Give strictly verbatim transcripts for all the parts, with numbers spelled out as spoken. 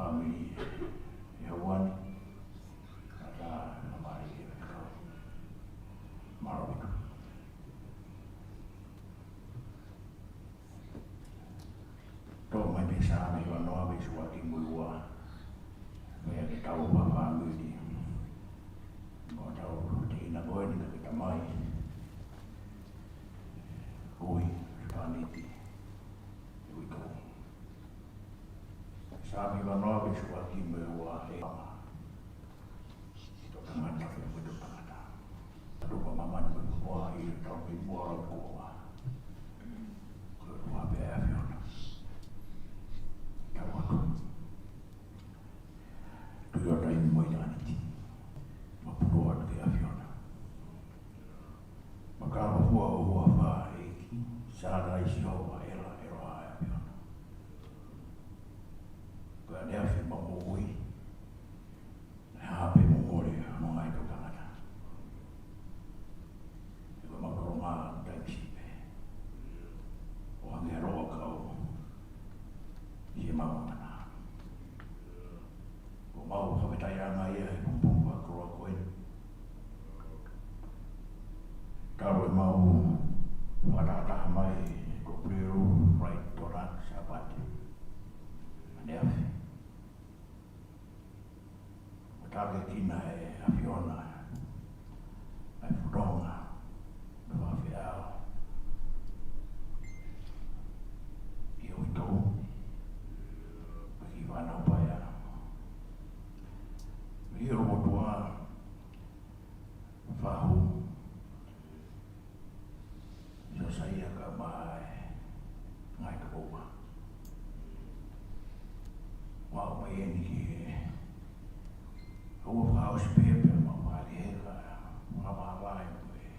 Fāmili ʻi he ʻaho ni, kae ʻatā e faingamālie ke kau. Mālō ʻaupito. Toʻo mai pē Saame hiva noa veesi ua ki he ua. Meʻa ke tau fāmili. Mo tau teʻina ko eni ka ke tamai. Ui, Sipaniti. Here we go. Saame hiva noa veesi ua ki he ua, ʻe ʻAfiona. Tokanga tafe mo e tokanga ta. Tuku māmani mo e koa i tau mei mua lau koa. Ko e ua pē ʻa e ʻAfiona. Tau atu. Tui ʻo taimi mo ʻitāniti. Mapuloa atu ki he ʻAfiona. Makala fua ʻo huafa ʻEiki, Sātai Sihova ʻEla ʻEloha ʻa e ʻAfiona. Ko e ʻaneafi mo moʻui, ʻe hā pē mo mole ʻa hono ngaahi toʻu tangata. He ko e mau tolonga taimi siʻi pē. ʻO hangē ʻa e loʻakau, ʻi he mau mana. Ko ʻemau fakafetaʻiʻanga ia he pongipongi fakakoloa ko eni. Talu ʻemau fakatahataha mai ko Pulelu Flight Donut Sāpate ʻaneafi. Mo tākiekina ʻe he ʻAfiona ʻa e fononga mo e fakafeʻao ʻi he uitou, mo e kiʻi fānau paea. ʻI he ʻulumotuʻa, Fahu, Siosaia kae ʻumaʻā e ngaahi tokoua. Ua ʻo mai eni ki he ʻoua fakaʻosi pē pea mau fakaʻekeʻeke, fakamāvae ko e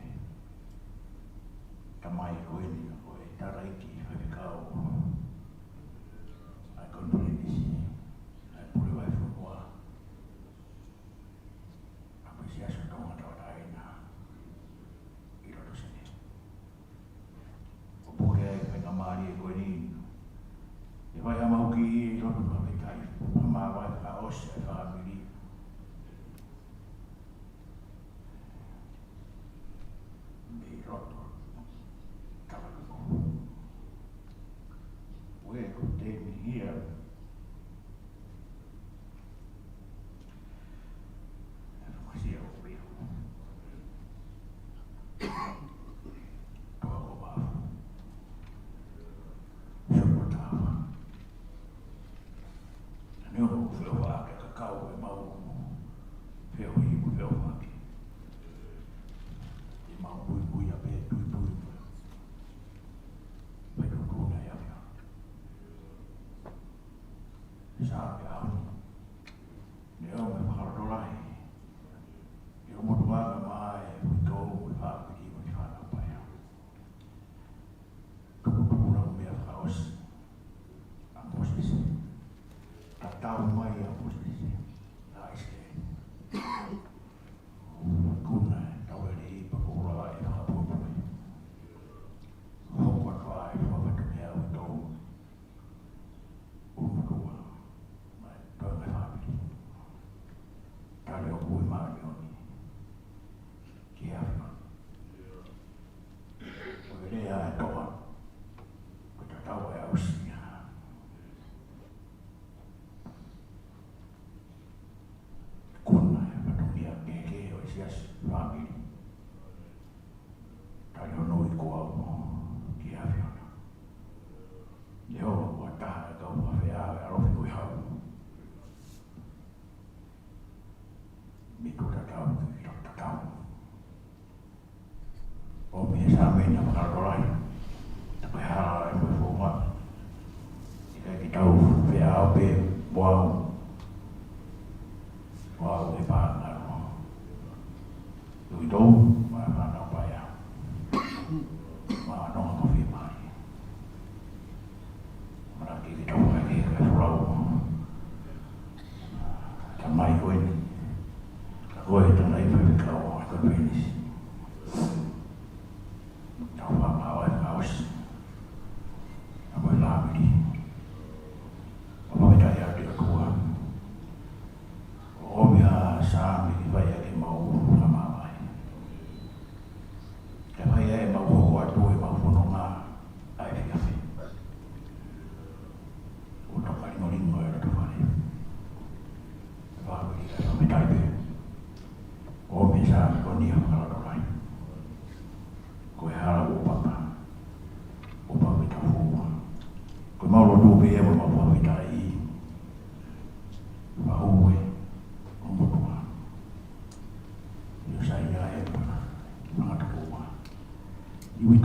tamai ko eni, ko e tangataʻeiki faifekau ʻa e konifelenisi ʻa e Pule Vahefonua. ʻA e Siasi ʻo Tonga Tauʻatāina ʻi loto Senē. ʻO puke ai e faingamālie ko eni. ʻE fai ʻemau kiʻi lotu fakafetaʻi, fakamāvae fakaʻosi ʻa e fāmili. Mei loto. Tau atu. Where could they be here? Sa pe au. Ne ʻomai e fakalotolahi. ʻI he ʻulumotuʻa mai e uitou mo e fāmili mo e fānau paea. Tuputupu lau meʻa fakaʻosi ʻa Mōsese. Tatau mai ʻa Mōsese. ʻA ʻIsileli. Kuna e tauʻelei pea ko e ʻuluaki fakapuepue. Hoko atu ai e fatongia ʻa e uitou. ʻUlumotuʻa, mai, toe mai fāmili. Tali ʻoku ui māʻoniʻoni ki he ʻAfiona. Ko e lea ʻa e toa, ko e tatau e aʻusia. Kuna e fatongia kehekehe ʻo e siasi, fāmili. Tali hono ui ko au ki he ʻAfiona. Sihova, ko e taha e kau fakafeʻao ʻe ʻalofi ko e hau. Mei tuʻa tatau ki tuʻa tatau. ʻOmi e Saame naʻe fakalotolahi. Ko e hala e mo e founga. ʻIkai ke tau feʻao pē mo au. Mo au e pāngalo. Uitou, mo e fānau paea. Mo e nonga ko fiemālie. Manatuʻi ke tau fai ke ka folau. Tamai ko eni. Ka ko e tangataʻeiki faifekau ʻa e konifelenisi. Tau fakamāvae fakaʻosi. Tau fakamāvae. Tau fakamāvae atu ki he ʻOtua.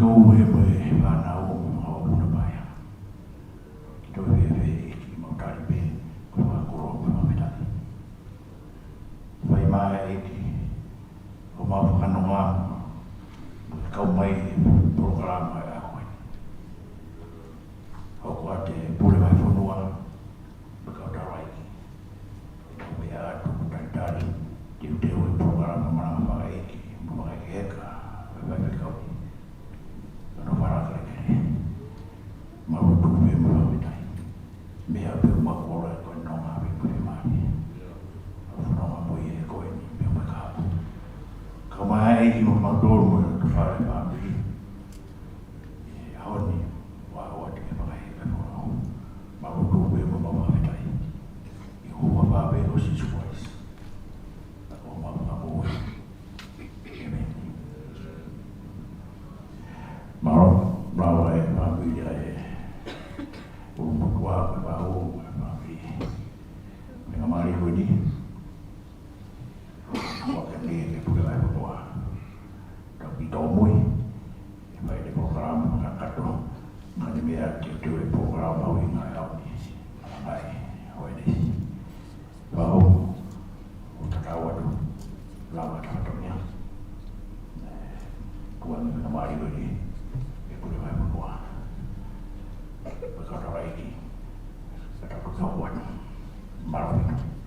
Ua e mo e fānau mo e fanga ʻapi na paea. Ke toe fēfē ʻEiki, mau tali pē, ko e fakakoloa mo e fakafetaʻi. Fai mai ʻEiki, ʻo mau fakanonga mo e kau mai e polokalama ʻo e ʻaho ko eni. Hoko atu e pule vahefonua, mo e kau taulaʻeiki. Ke tau meʻa atu ʻo talitali, teuteu e polokalama malanga fakaʻeiki, mo fakaʻekeʻeka, ʻo e faifekau ni. Kano fala kelekele. Mau lotu pē mo fakafetaʻi. Meʻa pē ʻoku mau kole ko e nonga pē mo e mali. ʻO fanongo mo ia he ko eni, meʻa mo e kahaʻu. Kau mai ʻEiki mo mautolu mo e tufale fāmili. ʻI he ʻaho ni, ʻoku ʻoatu ke fakaheka e folau. Mau lotu pē mo mau fakafetaʻi. ʻI he huafa pē ʻo Sīsū Kalaisi. Ko homau Fakamoʻui. ʻĒmeni. Mālō, mālō e fāmili ʻa e ʻulumotuʻa, ko e vaʻu, ko e fāmili. Meʻa mali ko eni. Ko e kau mai e pule vahefonua. Tau ki tōmui. ʻE fai e polokalama fakakakato. Ka ne meʻa ke teuteu e polokalama ʻo e ngaahi ʻaho ni. Ngaahi ʻaho ni. Pau, ʻo tatau atu, lava tau tau ia. Kuo ne meʻa mali ko eni, e pule vahefonua. Ko e kau taulaʻeiki, ka tau tau atu. Mālō ʻaupito.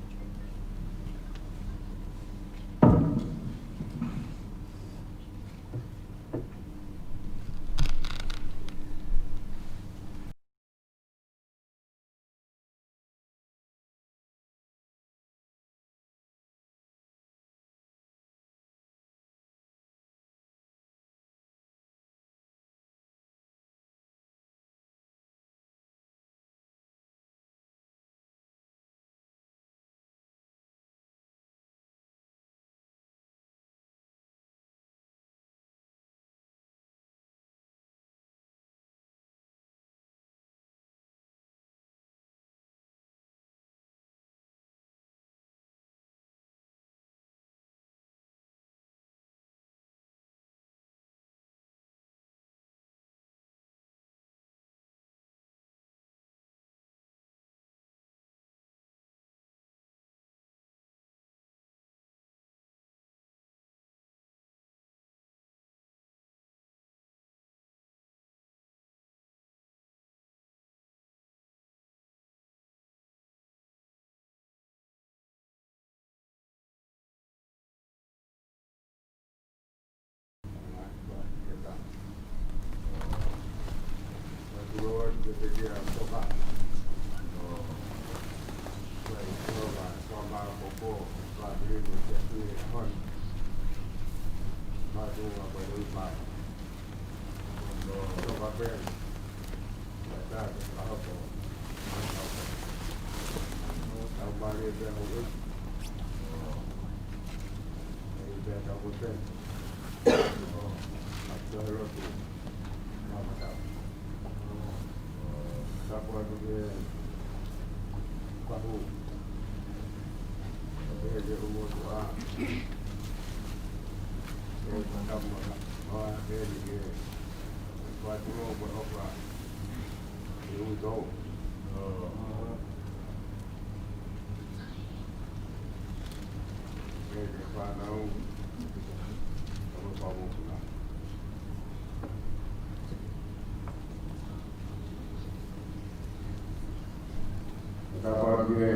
Ka tau pau ki he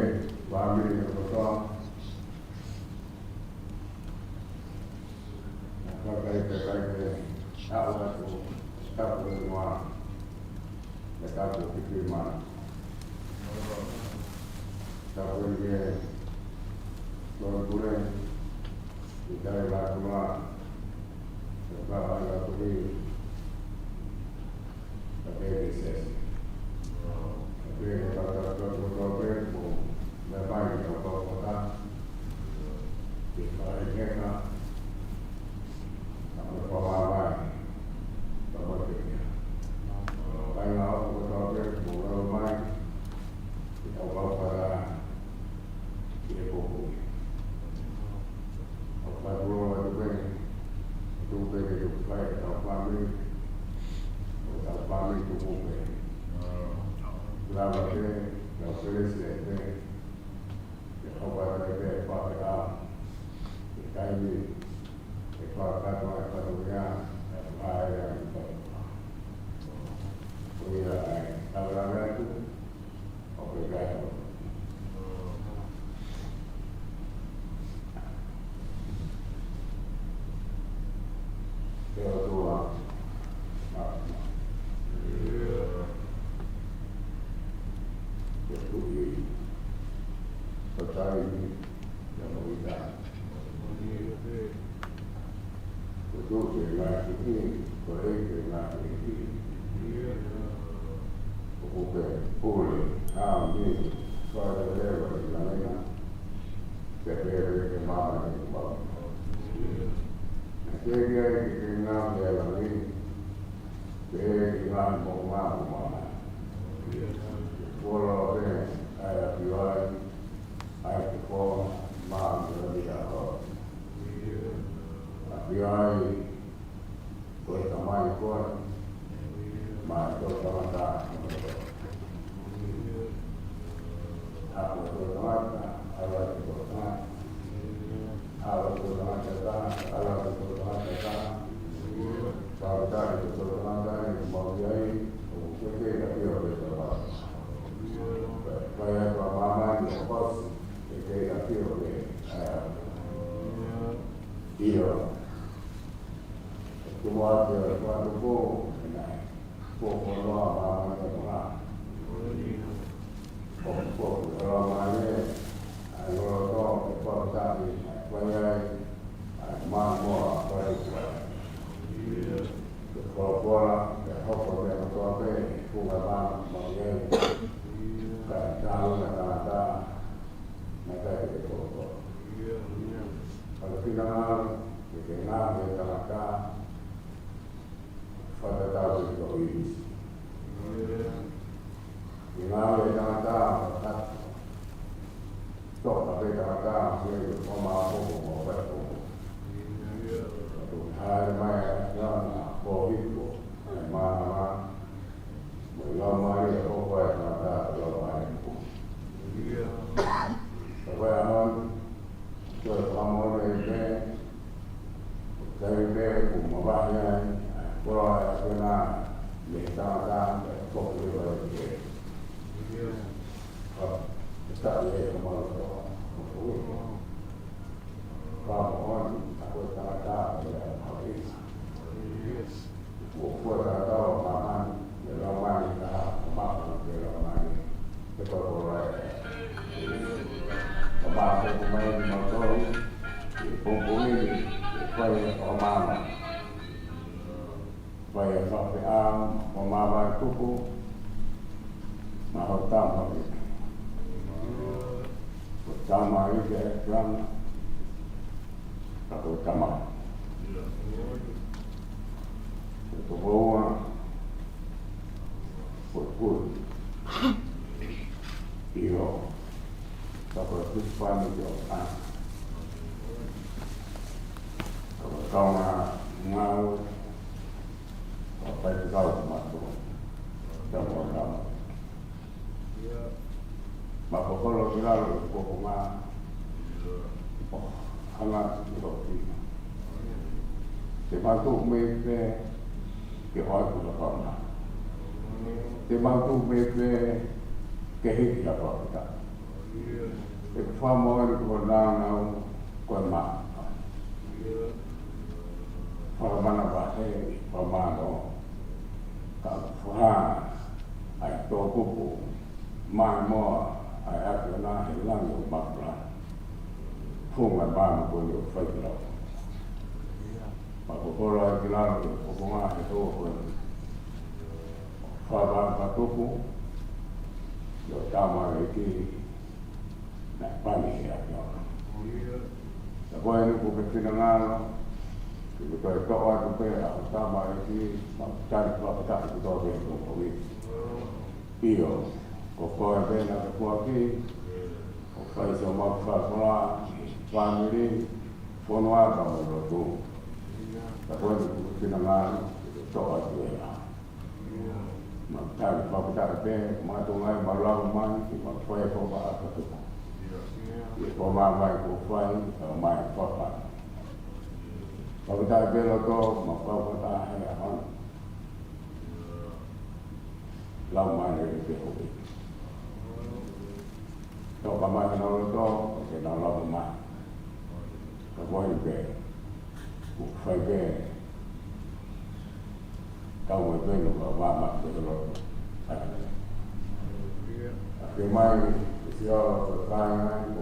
fāmili kotoa. Ka kai ke kai ke awa tu tapu e noa. Ke tapu ki te mana. Tapu ke tuan pule. Ke kai la kula. Ke kai la kuli. Ka pehē ke sesi. Ka pehē ke tau tau tau tau tau pē mo meʻa mai ke tau tau kota. Ke fai heka. Ka mo e pau a vai. Ka mo e pehē. Kai ngā ʻoku tau tau pē mo meʻa mai. Ke tau kau kota. Ke popo. ʻOku tau tau tau pē. Tau pē ke tau fai ke tau fāmili. Ko e taimi ia mo ʻita. Ko e tuʻu pē ngaahi tuʻi, ko e ʻeiki pē ngaahi ʻeiki. ʻOku ke pule, ʻa mi, fale leva ʻi langi na, ke pele ke mama ni mau. Ke ke ai ke ke ngāue ʻa langi, ke ke ngāue mo ngāue mo mama. Kolo pē, ʻa e ʻapi vai, ʻa e ke kona, mama ni a ko. ʻApi vai, ko e tamai koe, mo e toʻutangata, ʻa ko e toʻutangata, ʻa ko e toʻutangata, ʻa ko e toʻutangata, ʻa ko e toʻutangata, fakataha ko e toʻutangata, ʻi mau ki ai, ʻo ke ke ka pio ke tapa. Pea, pea ko e mama ni ʻo kosi, ke ke ka pio ke, ʻa, ʻio. Tuku atu e fatu pō, ʻe nai. Pō ko noa mama ni a mama. Pō, pō ko noa mama ni, ʻa e loloto, ʻe pō tahi, ʻa e fai ai, ʻa e mamo, ʻa e fai kuai. Ke kolokola, ke hoko me kotoa pē, kuka mama, mama ni. Ka tau na tangata, na kai ke kolokola. Ka ke finangalo, ke ke ngāue tangata, fakatatau ki he toʻu ʻīmisi. Ke ngāue tangata, ʻo kata. Toka pē tangata, ke ke koma ako, ko mo pē ko. Ka tu hale mai a, na, ko hiko, e mama, mo e laumālie, ko ko e tangata, laumālie ko. Ka ko e ʻaho ni, ko e fakamolemole pē, ʻo kai pē, ʻoku mavahe ai, ʻa e koloa ʻa e ʻAfiona, mei he tangata, ʻe kofu leva e ke. Ka, ʻe taʻe e ka malu ko, ko, ko, ko. Fakamoʻoni, ʻa ko e tangata, ʻe ʻa e haʻi. Kuo, kuo tangata ʻo māmani, ʻe lau mani, ka, ʻo māmani, ʻe lau mani, ʻe kolokola e. Ka māmani, ko mai ni mau tau, ʻe pongipongi ni, ʻe fai e ʻo māmani. Fai e fakapeʻa, ʻo māmani tupu, ma ho tama ike. Ko tama ike e plana, ka ko tama. Ko toko ua, ko kui. ʻIo, ka ko e kusi pani ki o a. Ka ko tama ngau, ka pai kau mato. Tama tama. Ma ko kolo ki lalo ko ko ma. Hanga ki lo ki. Te matu me pe ke hoa ku la pama. Te matu me pe ke hiki la pama. Te famo e ko na na ko ma. Fakamana vahe, fakamano. Ka fa, ʻa e tōkupu, mai moa, ʻa e ʻAfiona he langi ʻo makula. Funga mama ko ni ʻo fai ki lau. Ma ko kolo ai ki lau, ʻo ko ngā he tō ko ni. Fa, fa, fa tuku, ʻio tama e ki, na pani he ʻAfiona. Ka ko e nuku ke finangalo, ke ko e toʻo atu pē ʻa ho tama e ki, ma tali fakataha ki tō ke tō ko ni. ʻIo, ko koe pē na ke kuaki, ʻo fai so mau fakakola, fāmili, fonua ka mo lotu. Ka ko e nuku ke finangalo, ke toʻo atu e la. Ma tali fakataha pē, ma tō ngai ma lau mai, ke ma fai ko ma aka tuku. Ke ko ma mai ko fai, ka mai faka. Fakataha pē loto, ma fakataha he ahon. Lau mai le ke hoki. Toka mai na loto, ke na lau mai. Ka ko e pē, ʻoku fai pē, kau mai pē no ka vama pē loto. ʻAi. ʻA ke mai, ke si ʻo, ko e kāinga, ko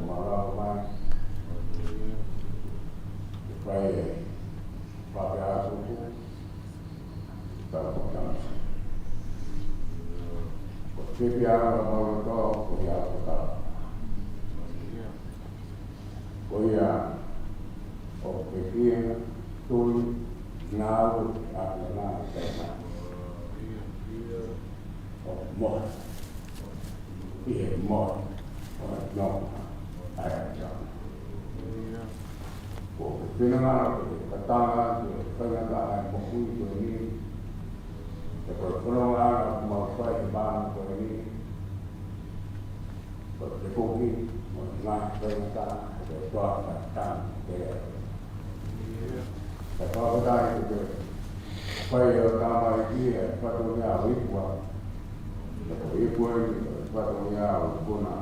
Ia, ʻa Paulo ko ia ʻoku tau. Ko ia ʻoku pekia, tui, ngāue, ʻa e ngāue ʻa e ʻOtua. ʻOku mohe. ʻI he mohe ʻo e nonga ʻa e ʻOtua. Ko e finangalo ke fakatanga atu e faingataʻa ʻa e moʻui ko eni. He ko e fononga ʻoku mau fai he māmani ko eni. Ko e fekuki mo e ngaahi faingataʻa ʻo e ʻOtua fakatanga ke fakafetaʻi ke fai ʻe he tamaiki e fatongia ʻo e ʻEiki. Ko e ʻEiki ni, ko e fatongia ʻo e ikuna.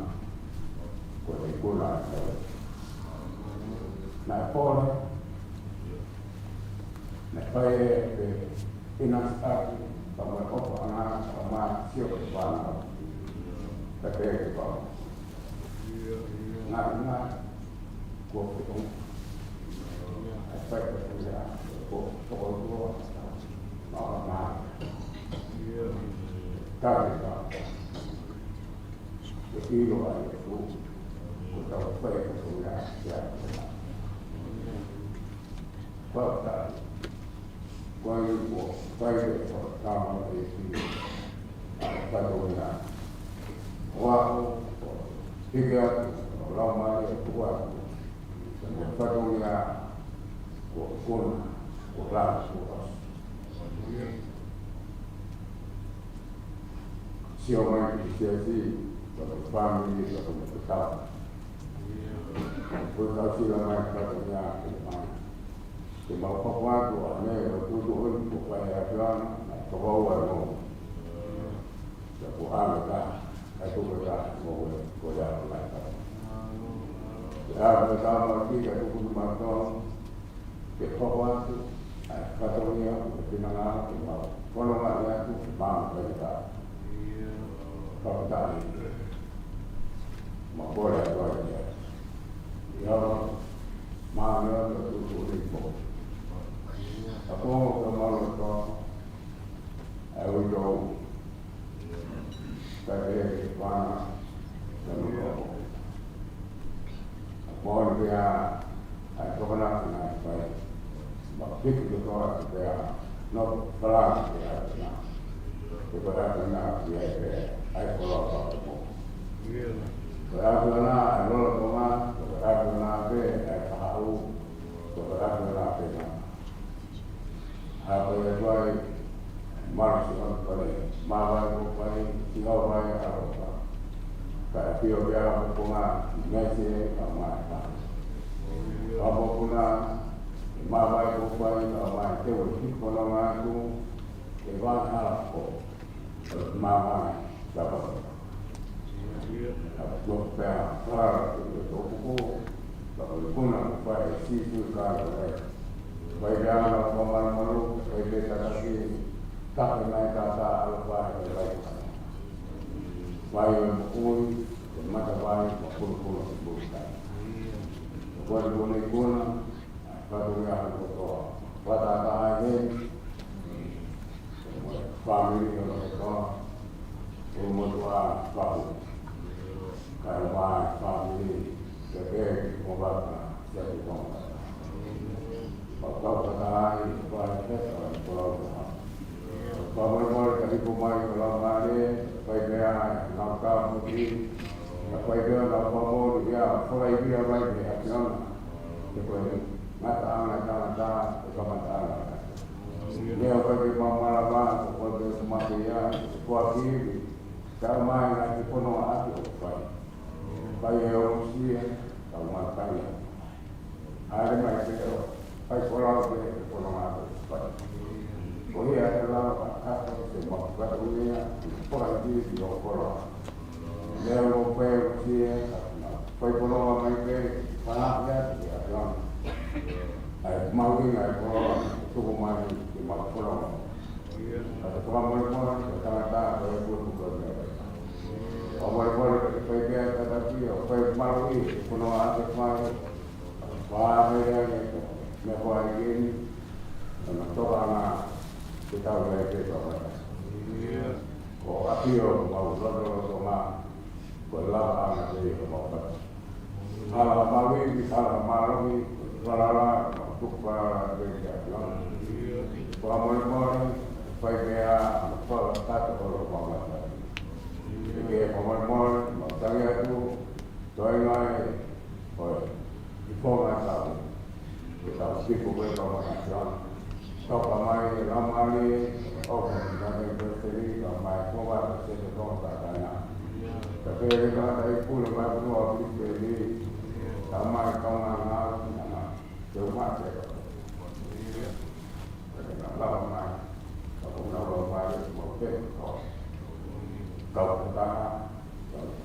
Ko e ikuna ʻo e ʻEiki. Naʻe pole, naʻe fai ʻe he ʻinasi ʻaki, ka mo e ʻofaʻanga, ka mo e sio ki he fānau. Ka ke ke pau. Ngā, ngā, kuo ke ʻomi. ʻAi fai ka kuia, ko, ko, ko, ko, ma, ma. Ka ke pau. Ke ʻilo ai ʻe he ʻOtua, ko ʻetau fai ka kuia, ia. Fakafetaʻi. Ko ia kuo fai ʻe he tamaiki ʻa e fatongia. ʻO aʻu, ʻo hiki atu, ʻo laumālie ʻo tuku atu. Ko e fatongia, ko e ikuna, ko e lava, ko e ʻosi. Sio mai ki he siasi, ko e fāmili, ko e tau. Ko e kau sila mai, ka ko ia ke mai. Ke mau papa atu ʻa e meʻa ʻoku tuʻutuʻuni ko e fai ʻa e ʻAfiona, naʻe kavau ai mo. Ka ko e anga ka, ʻa e tuku ka, ko e, ko e anga ka. Ke anga ka ma ki ka tuku ni ma tau, ke papa atu, ʻa e fatongia, ʻo e finangalo, ke mau. Kono ma ia tu, ke mau, ka ia ka. Fakafetaʻi. Ma kole atu ai ia. Ia, ma ia ka tuku ni ko. Ka ko ka mau to, ʻa e uitou. Ka ke ke pana, ka no ko. Ka ko ni pea, ʻa e tokana ka na fai. Ma piki ke toa ke pea, no, pala ke ʻa e na. Ke pala ke na, ke ʻa e pea, ʻa e kola ka ko. Ko e ʻAfiona, ʻa e lola ko ma, ko e ʻAfiona pē, ʻa e kahaʻu, ko e ʻAfiona pē na. Hapai atu ai, Marsi on pale, māvae ko fai, ki hau vai a roka. Ka e pio pia ko konga, mesi e ka mai ka. Ka mokuna, māvae ko fai, ka mai te ue ki kono ngā tu, e vāna ko. Māmani, ka papa. Ka papa pea, ka papa, ka papa, ka papa, kuna, ka papa, e Sīsū ka papa. Vai pea na ka malumalu, vai pea tataki, ka papa mai ka ka, alo papa, ka papa. Vai o moʻui, e mata vai, ma kulu kulu ki buka. Ka papa, kuna, kuna, Ka ko ia ko kotoa. Wata ka ai he. Fāmili ko kotoa. Ko motua pahu. Ka e mai fāmili. Ke ke ko baka. Ke ke ko baka. Ka ka ka ai. Ka e ke ka ko lau ka. Ka mo mo ka hipo mai ko lau mare. Ka i mea. Nau ka mo ki. Ka i mea nau ka mo ia. Ka i mea mai ke ʻAfiona. Ke ko e ngataʻanga tangata, ko e kamataʻanga. Leo ka ke mamalava, ko e ke matea, ko e kiwi, ka mai na ke pono atu ʻo fai. Fai e ʻosia, ka mataia. Haere mai pē ʻo, fai kola ke pono atu ʻo fai. Ko ia te lau a kato se mau katuia, ko e kiwi ʻo kola. Leo ko pē ko sia, ko e koloa mai pē, wala ia te a plan. ʻAi mau ina e koloa, tuku mai ki mau koloa. Ka te whakamolemole, ko tangata, ko e kua tuka mea. Whakamolemole, ko te whai mea, ka ta pia, ko e mau i, koloa ake whai. Whā mea ia, mea whai i eni, ana toka ana, te tau lai pē ka wai. Ko ʻApio mau lotolotonga, ko e lavaʻanga pē ʻo mau kata. Hala mau ivi, hala mau loki, falala, mau tuku falala pē ki ʻApio. Fakamolemole, fai meʻa, fakatātā ʻo lo mau ngata. Ke fakamolemole, mau tangi atu, toe ngai, ʻoe, ʻi konga tau. Ke tau sipo pē ka maka siona. Toka mai, lau mali, ʻo ka maka pēseli, ka mai konga, ka se te konga ka tana. Ka pēle ka tai pule mai konga pēseli. Ka mai konga ngā, ngā, ngā. Te u mate. Ka te ngā lau mai, ka ko ngā lau mai, mau te, ko. Kau ka tana.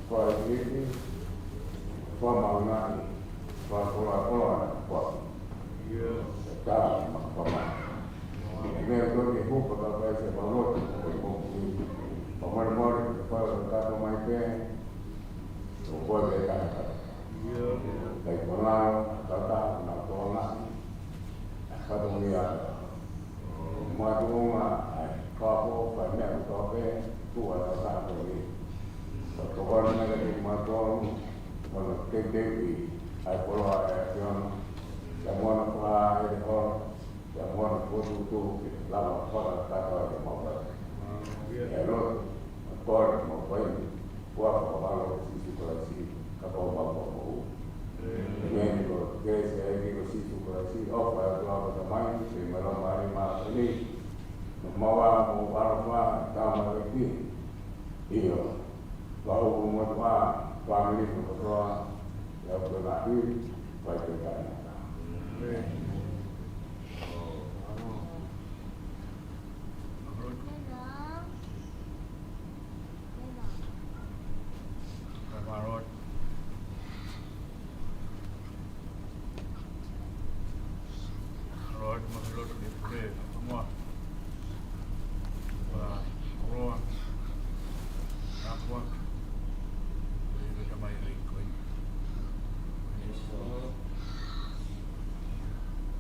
Ko e ʻiʻi, ko e maʻunaʻi, ko e koloa, koloa, ko e. Ia. Ka, ma, ko e ma. Meʻa ko e hupa ka pai se ma lotu, ko e moku. Fakamolemole, ko e kakato mai pē, ko e pē kakato. Ia. Kai ko nā, kata, na ko nā. Kakato mia. Mātuʻa, ʻai, kāpō, fai meʻa kotoa pē, tuʻa tau tātou ni. Ka tokona mea ka te mātuʻa, mana teuteu ʻi, ʻai koloa ʻa e ʻAfiona, kia moana kua ʻa e ho, kia moana kua tutu, ke lava kua kātoa ke mau kata. ʻE lo, kore, mau fai, Ua fakavalo ko Sīsū Kalaisi, ka ko mau ko mau. ʻĒmeni. Ko e kelesi ʻa e ʻEiki ko Sīsū Kalaisi, ʻofa ʻa e ʻOtua ko e Tamai, pea mo e Laumālie Māʻoniʻoni. Mo e maʻu ʻa e ʻaloʻofa ʻa e Tamai ʻEiki. ʻIo. Ko e ʻofa ʻa e ʻOtua, ko e ʻamanaki kotoa, ʻe ʻofa ʻa e ʻEiki, fai pē ka ʻi ai. ʻĒmeni.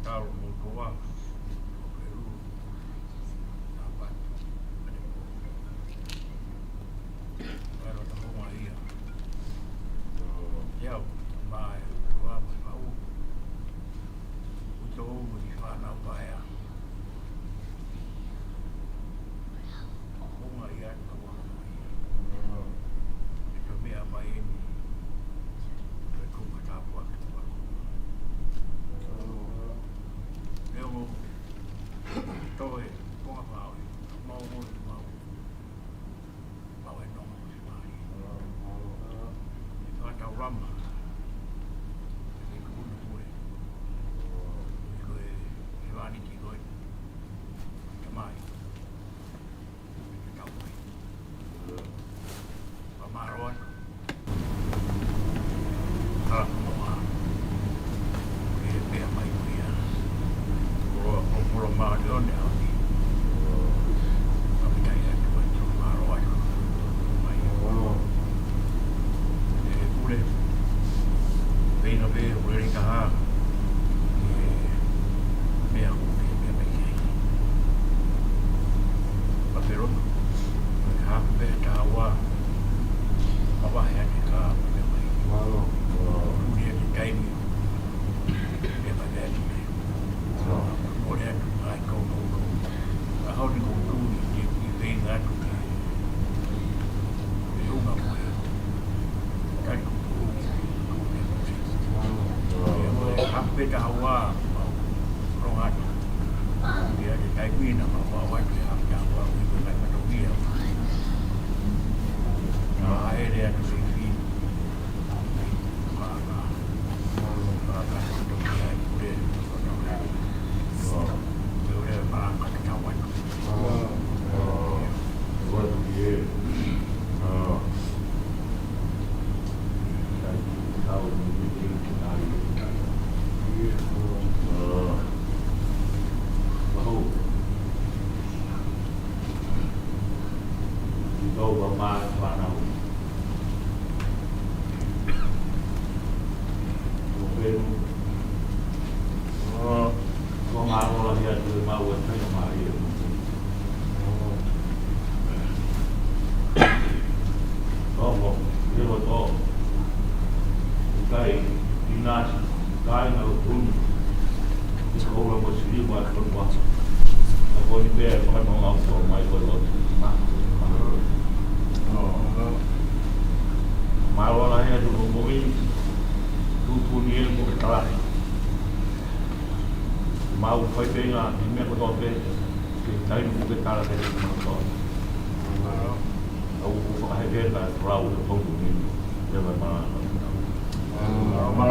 Tau mo koa, ko Peru, Tāpati, Manipō. Karo ta homa ia. Ia, mai, koa mai mau. Uto u ni whānau paea. Homa ia, tau homa ia. E tau meʻa mai eni. Ko e konga tāpuaki. Leo mo toe, konga pau, mau mo mau. Mau e nonga mo se mai. E whakataulama. E kunu kue. Ko e, e wāniti ko e. Tamai. Papelono, ko e hā pē taua, ʻa vahe ake ka pea mai. Mālō. Uli ake taimi, pea mai ake mai. Mālō. Mole atu, ʻai kau kau kau. ʻA hau ni kau tui, ke, ke feinga atu ke. Ke unga koe. Tali kau tui, ke, ke, ke. Mālō. Pea mai, hā pē taua, mau. Ronga atu. Ia te taimi na ma wa wa te ha ta wa wi ko na ka to ia. Na e le atu se fi. Ma ka. Ma ka to ia i kule. Ko to ka. Ko le ma ka ta wa. Ko ia. Ai, ʻinasi, kāinga ʻo Tuni, ʻi he koula mo Sili mo e fonua. ʻA ko ni pē ʻa e fānau ngāue ʻoku tō mai ko e lotu. Mā, mā. Mālō lahi atu hoʻomou moʻui, tuʻutuʻuni ē mo ke talahi. Mau fai pē ngā, ʻi he meʻa kotoa pē, ke taimi ʻoku ke tala ke te mau tō. Au ʻoku fakaheke na e folau ʻo e tonu ni, leva mā. Mā.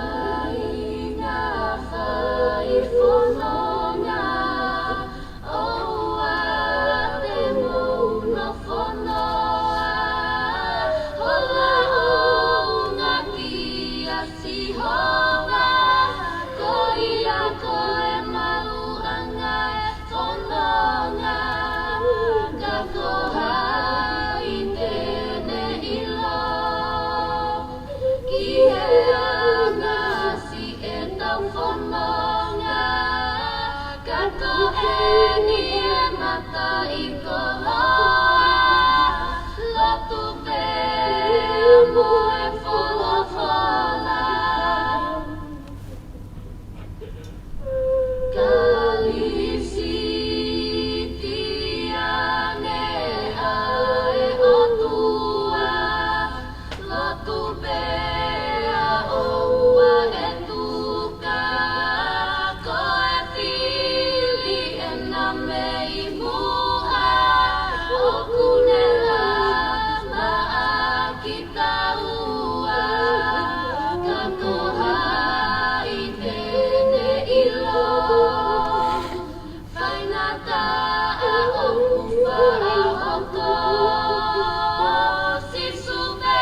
Kāinga fai fononga, ʻoua te mou nofonoa, hola ʻo unga kia Sihova, ko ia ko e maluʻanga e fononga, ka ko hai te ne ʻilo ki he anga siʻetau fononga, ka ko eni e mataʻikoloa, lotu pea mo e folofola. Kalisitiane ʻa e ʻOtua, lotu pea ʻoua ʻe tuka, ko e fili ena mei muʻa, ʻoku ne lava ʻa kitaua, ka ko hai te ne ʻilo. Faingataʻa ʻoku faʻa hoko, Sīsū pē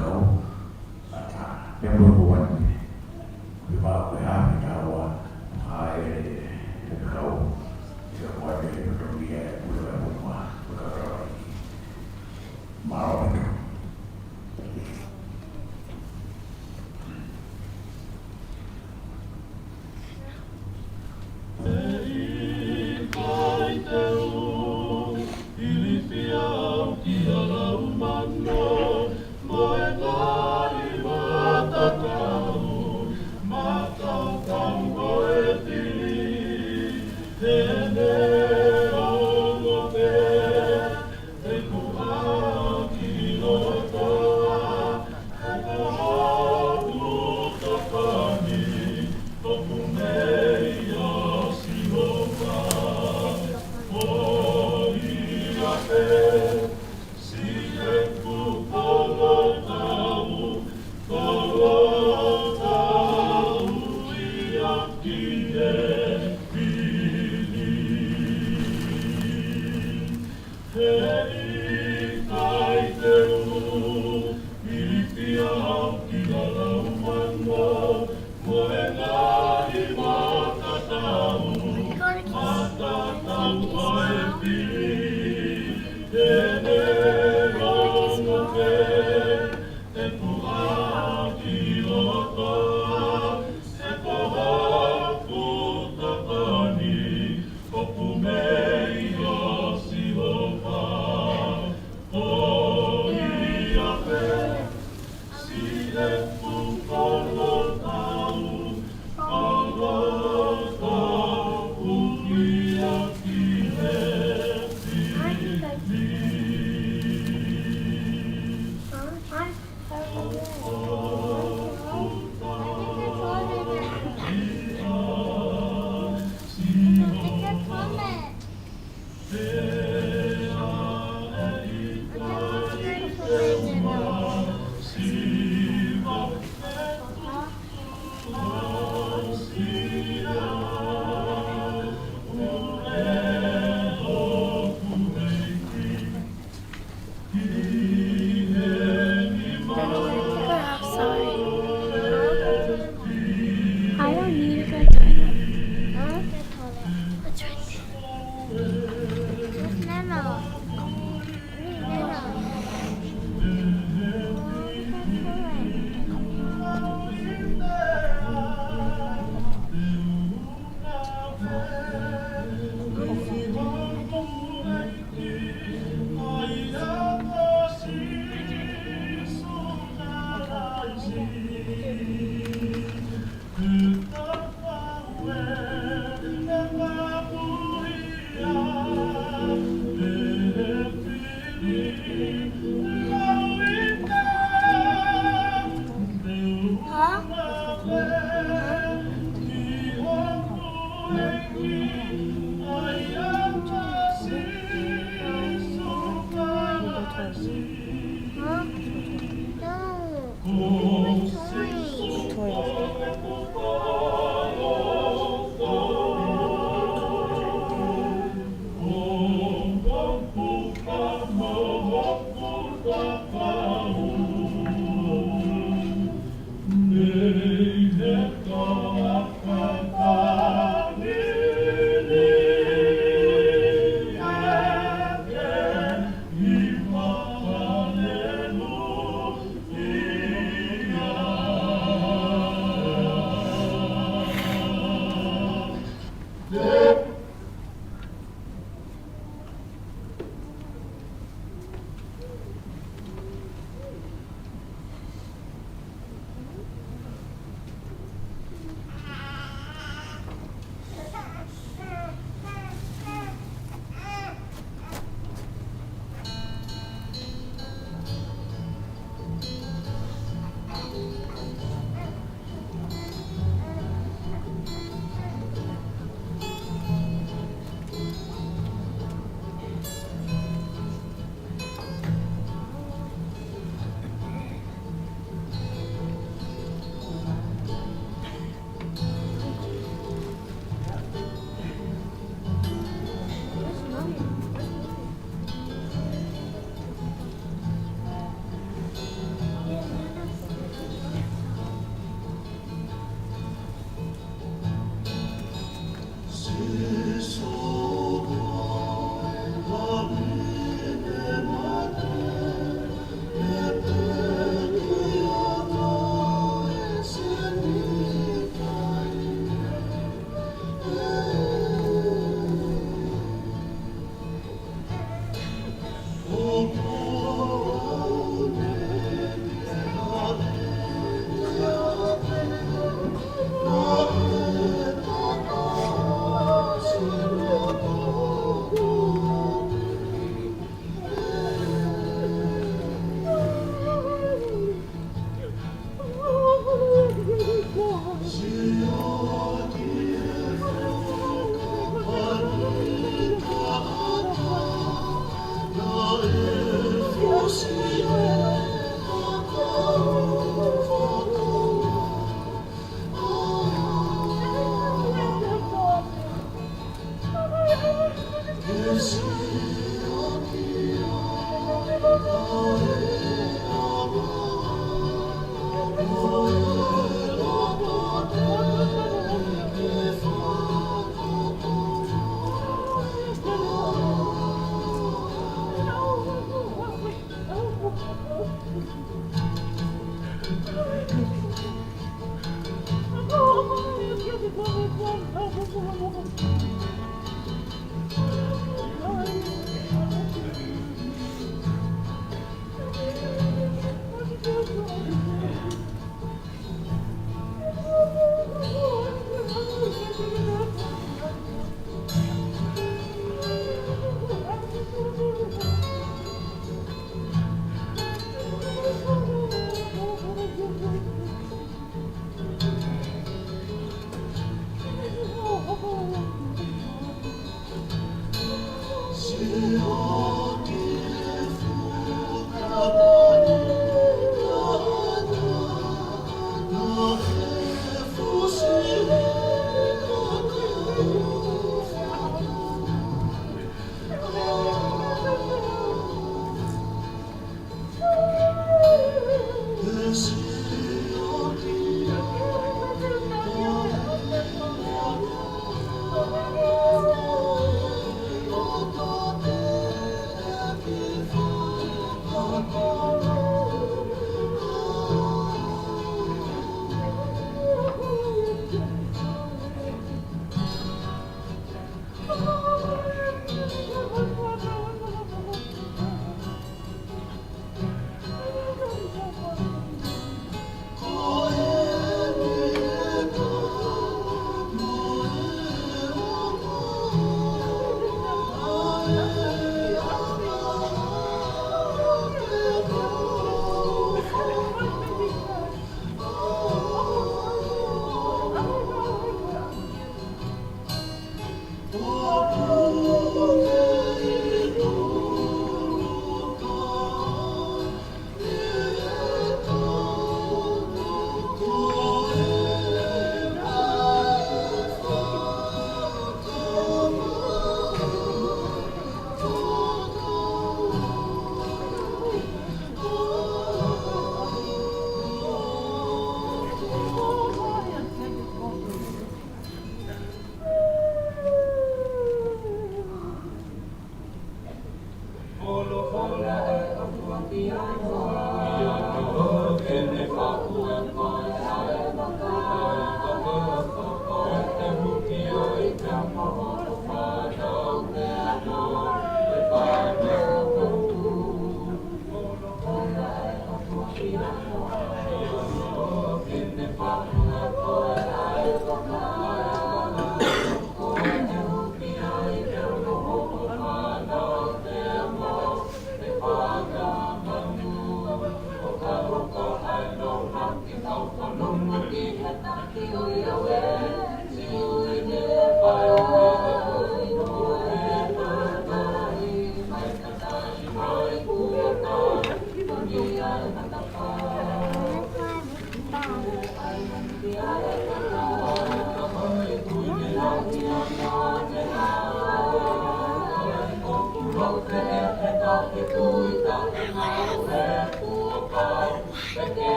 Faifekau, ʻatā, pea mo e kuani. Ko e pau ke haʻu ki taua, ʻa e, e kau, ʻi he kuani he totongi e pule e mua, ko e kau tau ai. Mālō ʻaupito. Toy.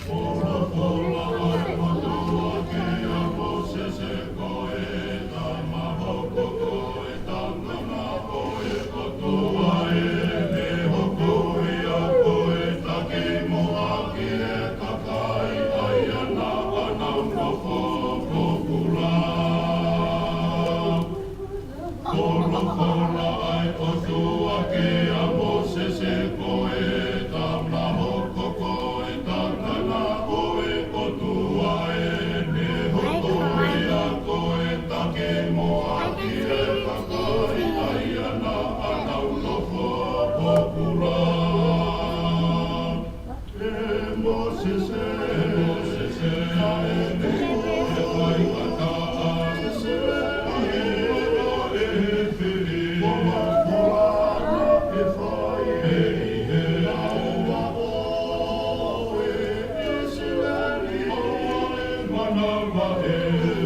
Folofola ʻa e ʻOtua kia Mōsese, ko e tama hoko ko e tatana ʻo e ʻOtua ʻeni, hoko ia ko e taki moʻa ki he kakai ʻa ia naʻa nau nofo pōpula. ʻE Mōsese, ʻe Mōsese, naʻe tuʻu ʻa e faingataʻa ʻIsileli ʻi he fili, ko e folofola naʻe fai mei he ʻauha ʻo e ʻIsileli, ʻo e manavahē,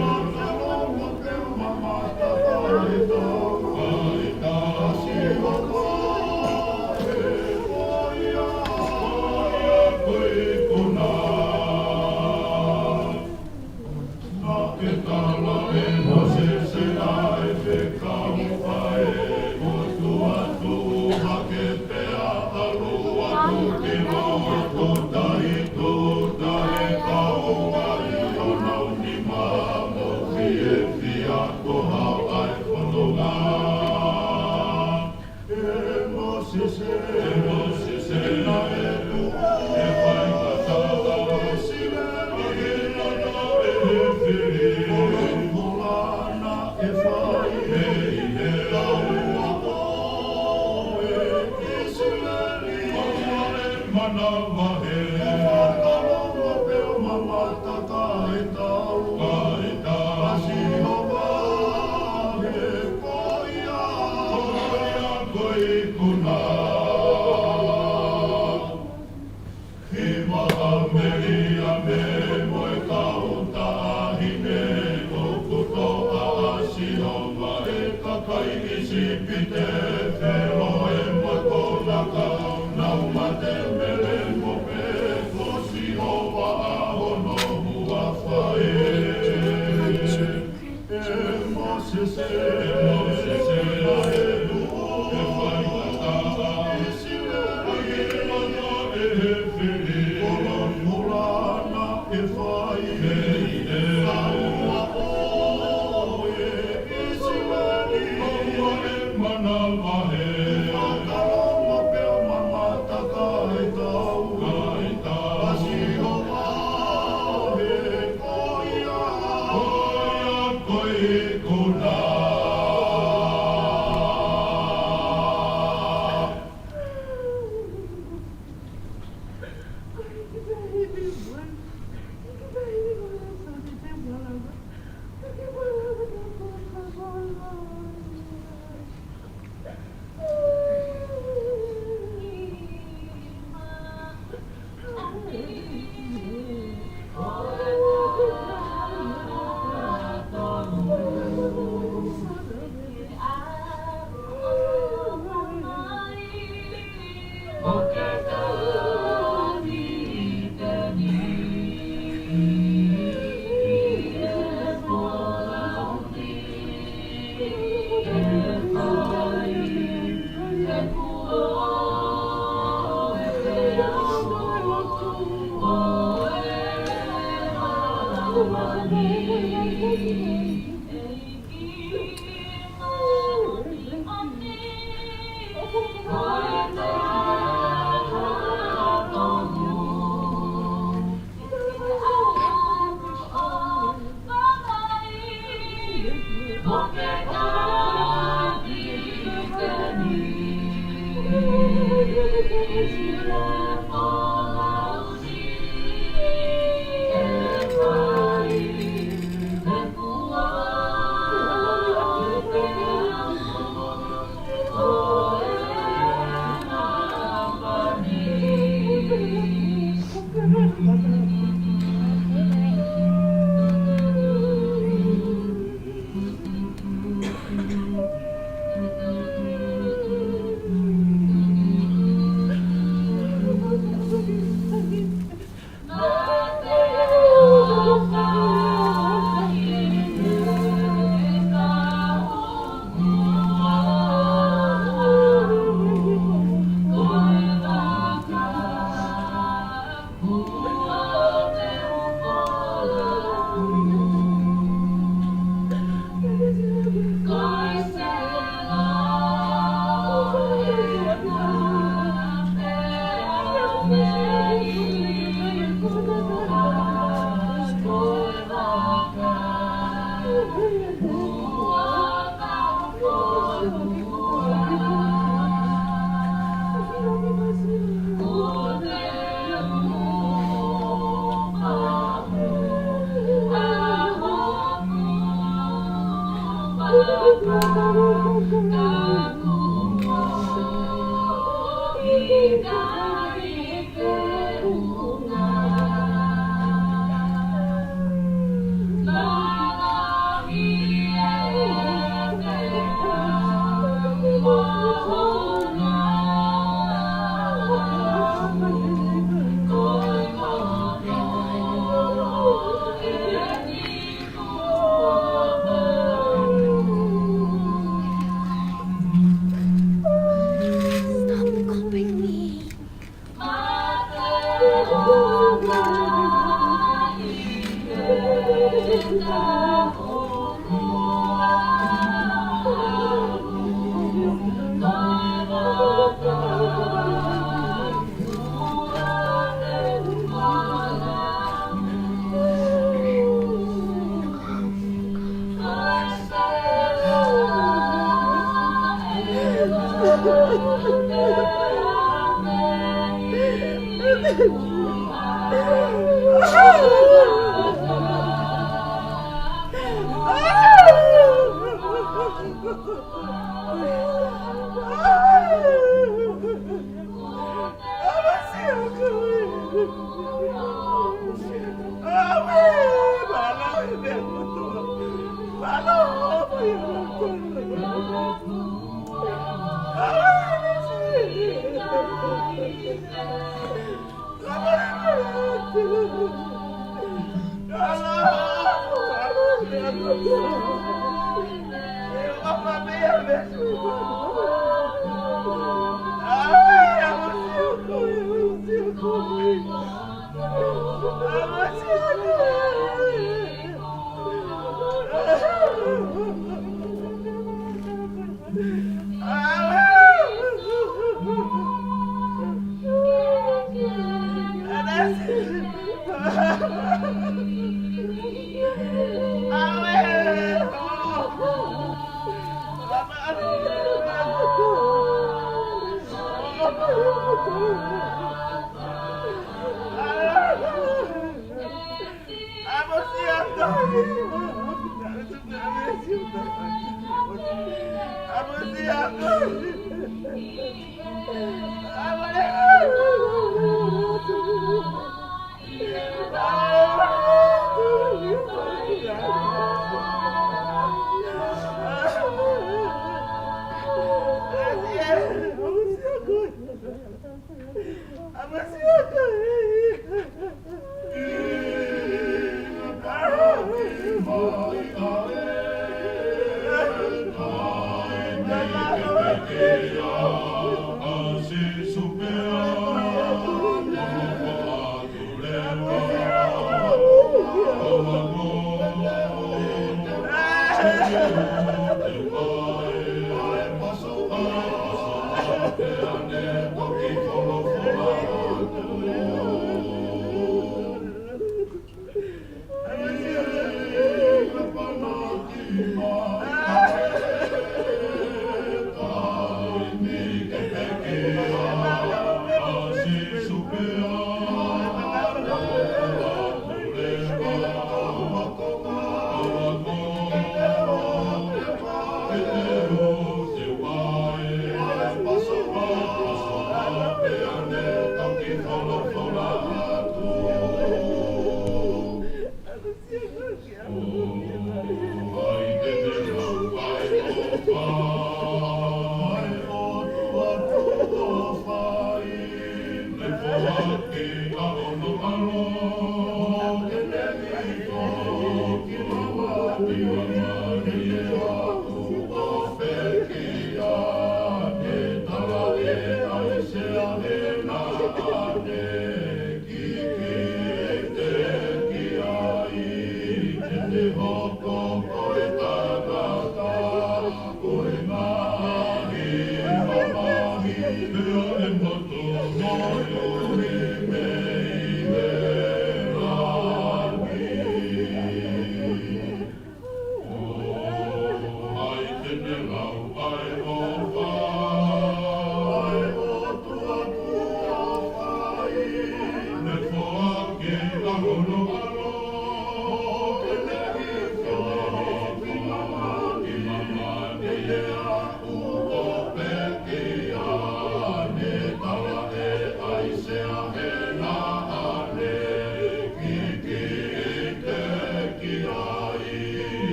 manavahē. Ko hao ʻa e fononga. ʻE Mōsese, ʻe Mōsese, naʻe tuʻu ʻa e faingataʻa ʻIsileli ʻi he fili, ko e folofola naʻe fai mei he ʻauha ʻo e ʻIsileli, ʻo e manavahē, fakalongo pea mamata. Kae tau, kae tau ʻa Sihova, he ko ia, ko ia ko e ikuna. Hima ʻa Meliame mo e kau taʻahine ʻoku toʻa ʻa Sihova ʻi he kakai ʻIsipite, Felo mo kona kau, nau mate melemo pē, ko Sihova ʻa hono huafa ē. ʻE Mōsese, ʻe Mōsese, naʻe tuʻu ʻa e faingataʻa ʻIsileli ʻi he fili, ko e folofola naʻe fai mei he ʻauha ʻo e ʻIsileli, ʻo e manavahē, fakalongo pea mamata. Kae tau, kae tau ʻa Sihova, he ko ia, ko ia ko e ikuna.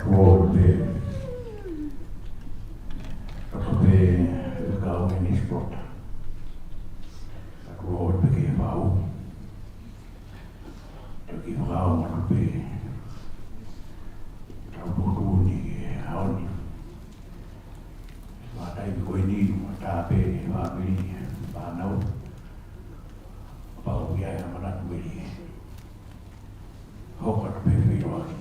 Ako pē, ako pē, kau eni sport. Ako pē ke pau. Toki fakaaʻu atu pē. Tau potu ni ke aoni. Mātai ko eni, mata pē, fāmili, fānau. Pau ia e manatu meli. Hoko atu pē feʻiloaki.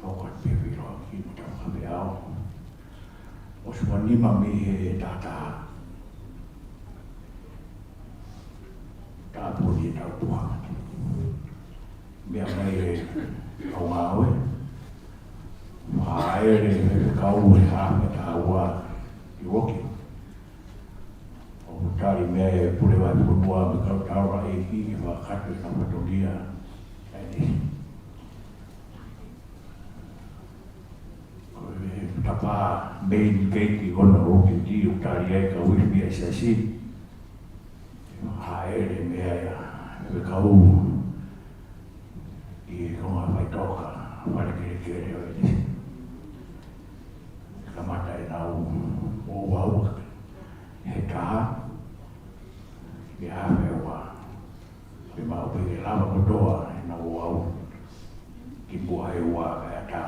Hoko atu pē feʻiloaki, mo tau kape ao. ʻOsi ua nima mei he taha taha. Tāpuni e tau tuʻa. Meʻa mai e kau ngāue. Ua Haʻele e faifekau he haʻa fakaʻauha ʻi Woki. ʻOku tali mei ai e Pule Vahefonua mo e kau taulaʻeiki ke fakakakato ʻenau fatongia ʻa e nisi. Ko e tapa main gate ʻi hono ʻoku tali ai ka wifi ʻa e siasi. Haʻele mei ai ʻa e faifekau ʻi he konga faʻitoka, fale kelekele ʻo e nisi. Kamata ʻenau ouau he taha, ʻi he afe ua. Pea maʻu pē ke lava kotoa ʻenau ouau kimuʻa he ua kae ʻatā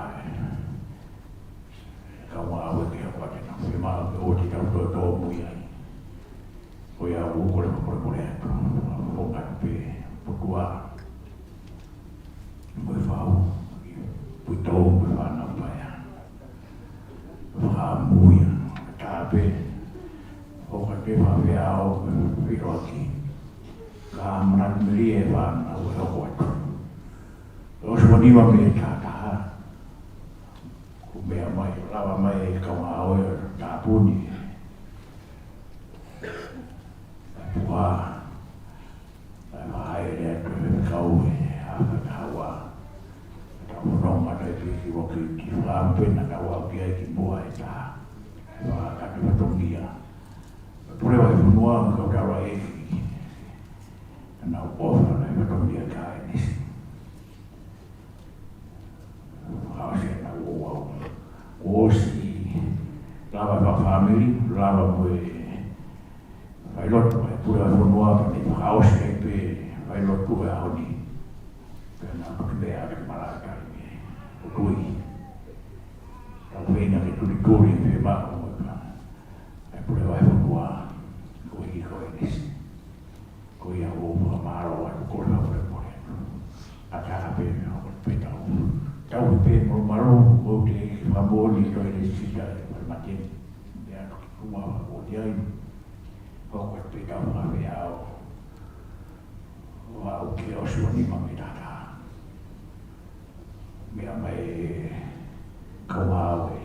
e kaungāʻapi ke hoko atu ʻenau fiemaʻu ke ʻoua te tau tōtōmui ai. Ko ia ʻoku ou kole, kole, kole atu, ʻoku ngata pē ʻa e ʻOtua mo e fau, ʻi he puitou mo e fānau paea. Fakaʻamu ia, tā pē, ʻoku ʻikai te faʻa feʻao, feʻao ki. Ka manatu melie e fānau ʻe hoko atu. ʻOsi ua nima mei he taha taha. Ko e meʻa mai, lava mai e kaungāʻapi ʻo tāpuni. Puha, ʻa e haʻele atu e faifekau he haʻa fakaʻauha. Tau fononga atu pē ki Woki ki Fakaʻamu pē naʻa tau aʻu ki ai kimuʻa he taha. Fakakakato e fatongia. Pule Vahefonua mo e kau taulaʻeiki. Naʻa nau ʻofa ʻa e fatongia kia Enisi. Fakaʻosi ʻenau ouau. ʻOsi lava e fakafāmili, lava mo e failotu ʻa e Pule Vahefonua, pea ne fakaʻosi ai pē failotu ʻo e ʻaho ni. Pea naʻa ku meʻa atu ki malaʻe taimi ʻo tui. Tau feinga ke tulituli e fiemaʻu ʻa e Pule Vahefonua, koeʻuhi ko Enisi. Ko ia ʻoku ou fakamālō atu, kole ʻaupito. ʻAtā pē meʻa ʻoku pē tau. Tau pē malumalu, ʻoku ou teʻeki fakamoʻoni ʻe toe lēsisita e Palēmia. Meʻa atu ki Tonga ʻoku ʻi ai. ʻOku pē tau fakafeʻao. ʻOku ʻosi ua nima mei he taha taha. Meʻa mai e kaungāʻapi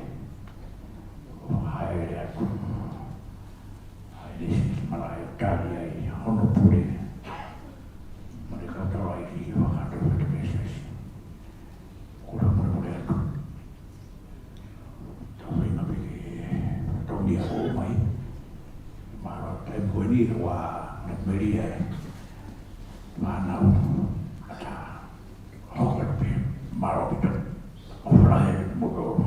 ʻo haʻele atu ʻa Enisi ki malaʻe ʻo tali ai hono pule. Mo e kau taulaʻeiki fakakakato e fatongia ʻa e siasi. Kole ʻaupito atu. Tau feinga pē ke tau nia ʻo mai. Mālō, taimi ko eni ʻoku melie e fānau ʻatā. Hoko atu pē, mālō ʻaupito. ʻOfa lahi atu kimoutolu.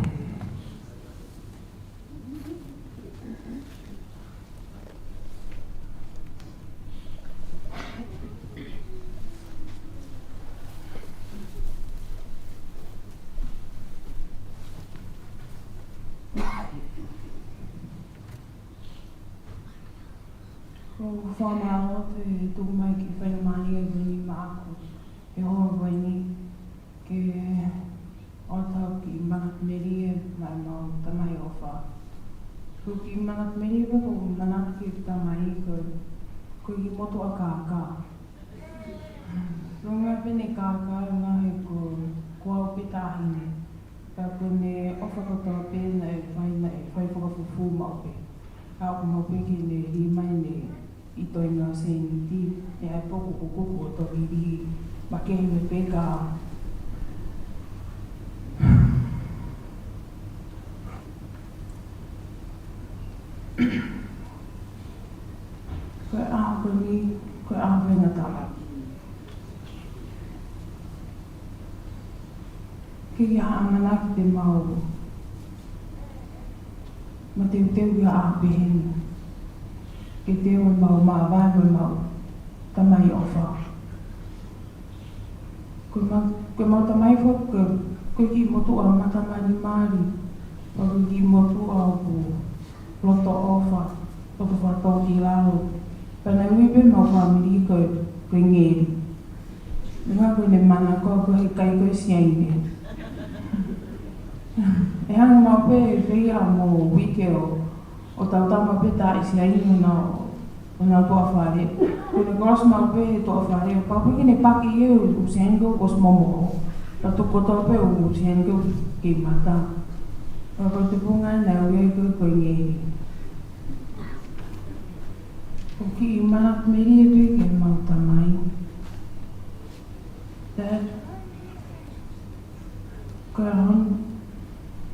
ʻOku ou fakamālō atu he tuku mai e kiʻi faingamālie ko eni maʻaku he ʻaho ko eni ke ʻoatu ha kiʻi manatu melie maʻa ʻemau tamai ʻofa. Ko e kiʻi manatu melie pē ʻoku ou manatu ki he tamai ko, ko e kiʻi motuʻa kākā. Lōnga pē ʻene kākā, ngaahi ko, ko au pē taʻahine. Pea ko ʻene ʻofa kotoa pē naʻe fai, naʻe fai fakafufū maʻu pē. Ka ʻoku maʻu pē ke ne lī mai ʻene ʻitoʻinga sēniti, ʻi ai pē ʻoku kukuku ʻo toki lī, makehe pē ka. Ko e ʻaho ko eni, ko e ʻaho faingataʻa. Ke ʻi ai ha ʻamanaki te mau mateuteu ki ha ʻaho pehē ni. Ke teu ʻemau māvae mo ʻemau tamai ʻofa. Ko ʻemau, ko ʻemau tamai foki, ko e, ko e kiʻi motuʻa matamalimali. Ko e kiʻi motuʻa ʻoku loto ʻofa, loto fakatōkilalo. Pea naʻe ui pē ʻemau fāmili ko e, ko e ngeli. Meʻa ko ʻene mana ko, ko e ʻikai ko e Siaine. ʻE hanga maʻu pē ʻe fēfē mo uike ʻo, ʻo tautau maʻu pē taʻe Siaine ʻo na, ʻo na tuʻa fale. Ko ʻene kolosi maʻu pē tuʻa fale, pau pē ke ne paki ʻe he ʻū Siaine ko ē ʻosi momoʻo. Pea tuku kotoa pē ʻū Siaine ko ē ki mata. Ka ko e tupuʻanga naʻe ui ai ko e ko e ngeli. ʻOku kiʻi mana melie pē ke mau tamai. Dad, ko e ʻaho ni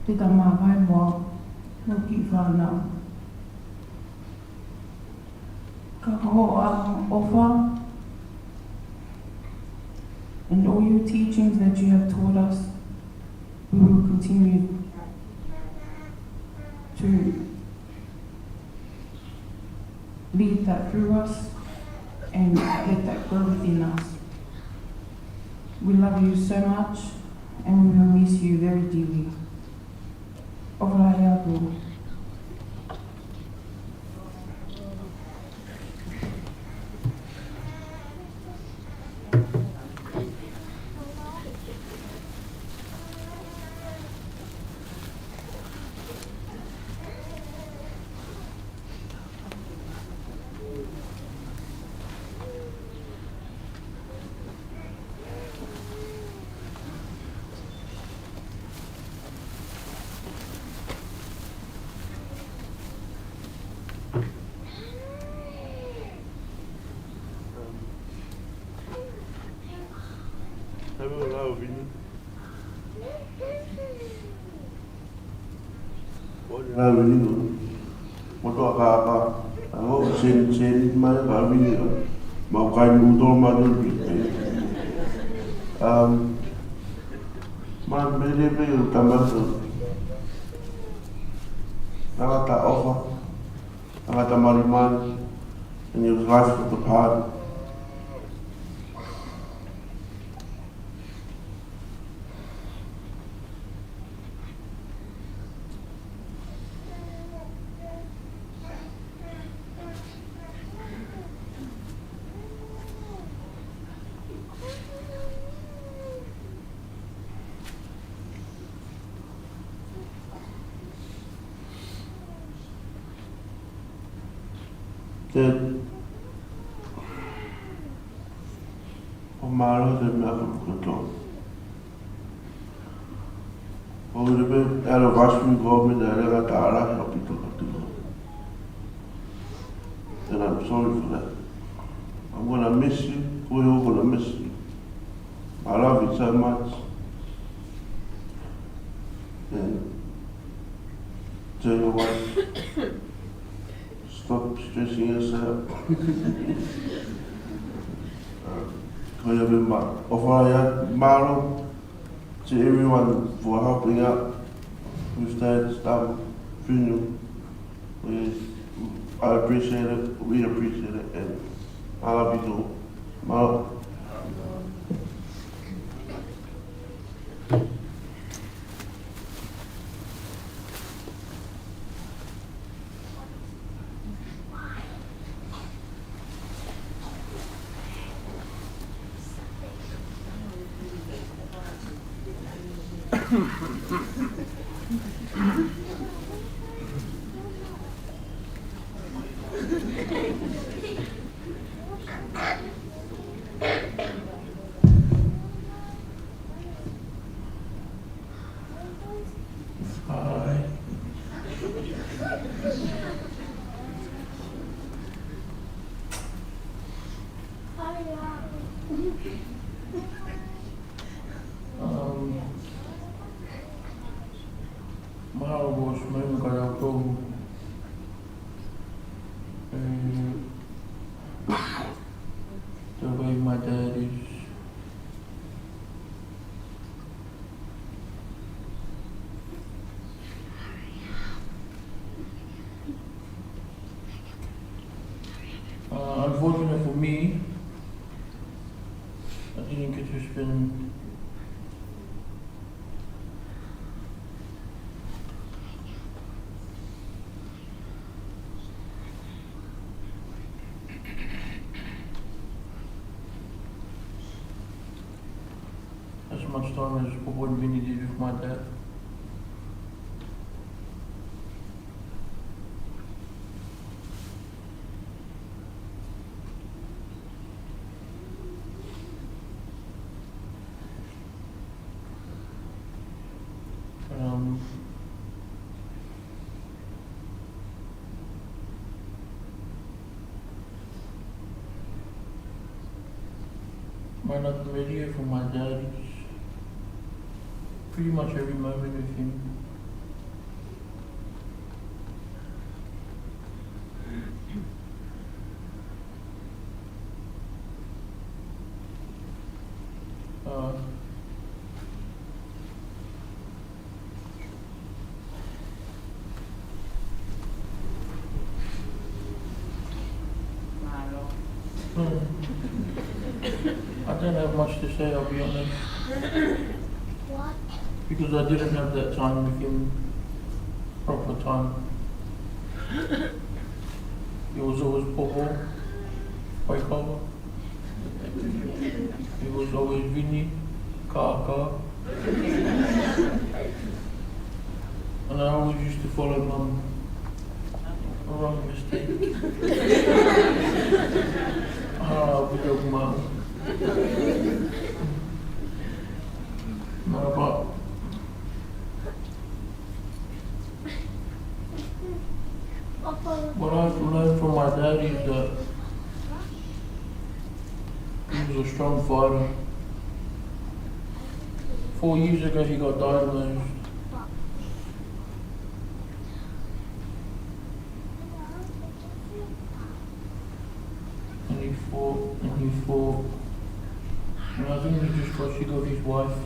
te ta māvae mo hoʻo kiʻi fānau. Ka ko hoʻo ʻofa and all your teachings that you have taught us, we will continue to lead that through us and let that grow within us. We love you so much and we will miss you very dearly. ʻOfa lahi atu. Have a lot of Ko e lave ni ko. Mo toa ka ka. Amo sen sen mai ka vini ko. Mau kai mu to ma to pi. Um, ma mele pe u tamaso. Tangata ʻofa. Tangata malimali. And he was life of the party. Te, ʻo mālō te mea ka koto. ʻO ʻile pe, ʻalo vasu ko me te ʻale ka tāla, ʻaupito ka tuko. And I'm sorry for that. I'm gonna miss you. We're all gonna miss you. I love you so much. And tell you what, stop stressing yourself. Uh, ko ia me ma, ʻofa ia, mālō to everyone for helping out with that stuff, funeral. We, I appreciate it, we appreciate it, and I love you too. Mālō. Hi. Um, mālō ʻosi mai me ka lau tō. Eh, tō kai mataris. Uh, unfortunate for me, I didn't get to spend as much time as Popo and Vinny did with my dad. Um, Manatu Melie from my dad is pretty much every moment with him. Uh, Hmm. I don't have much to say, I'll be honest. Because I didn't have that time with him, proper time. He was always popo, white collar. He was always Vini, Kaka. And I always used to follow Mum. Wrong mistake. Ah, we don't Mum. No, but what I've learned from my dad is that he was a strong fighter. Four years ago, he got diagnosed. And he fought, and he fought. And I think he just got sick of his wife.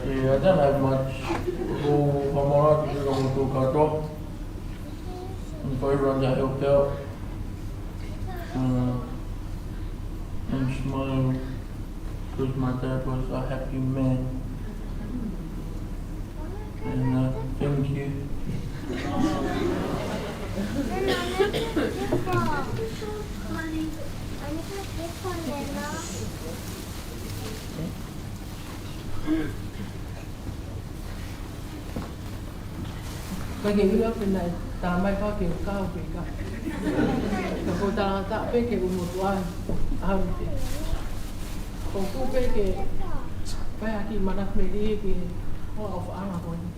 Yeah, I don't have much. Ko e fakamālō atu ki he kau mātuʻa kātoa and for everyone that helped out. Uh, and smile, because my dad was a happy man. And, uh, thank you. Ka ke ʻilo pē naʻe talamai pē ke u kau pē ka. Ka ko e talangataʻa pē ke u motuʻa ai. ʻAho ni pē. Ko ʻeku pehē ke fai ha kiʻi manatu melie ki he ʻofaʻanga ko eni.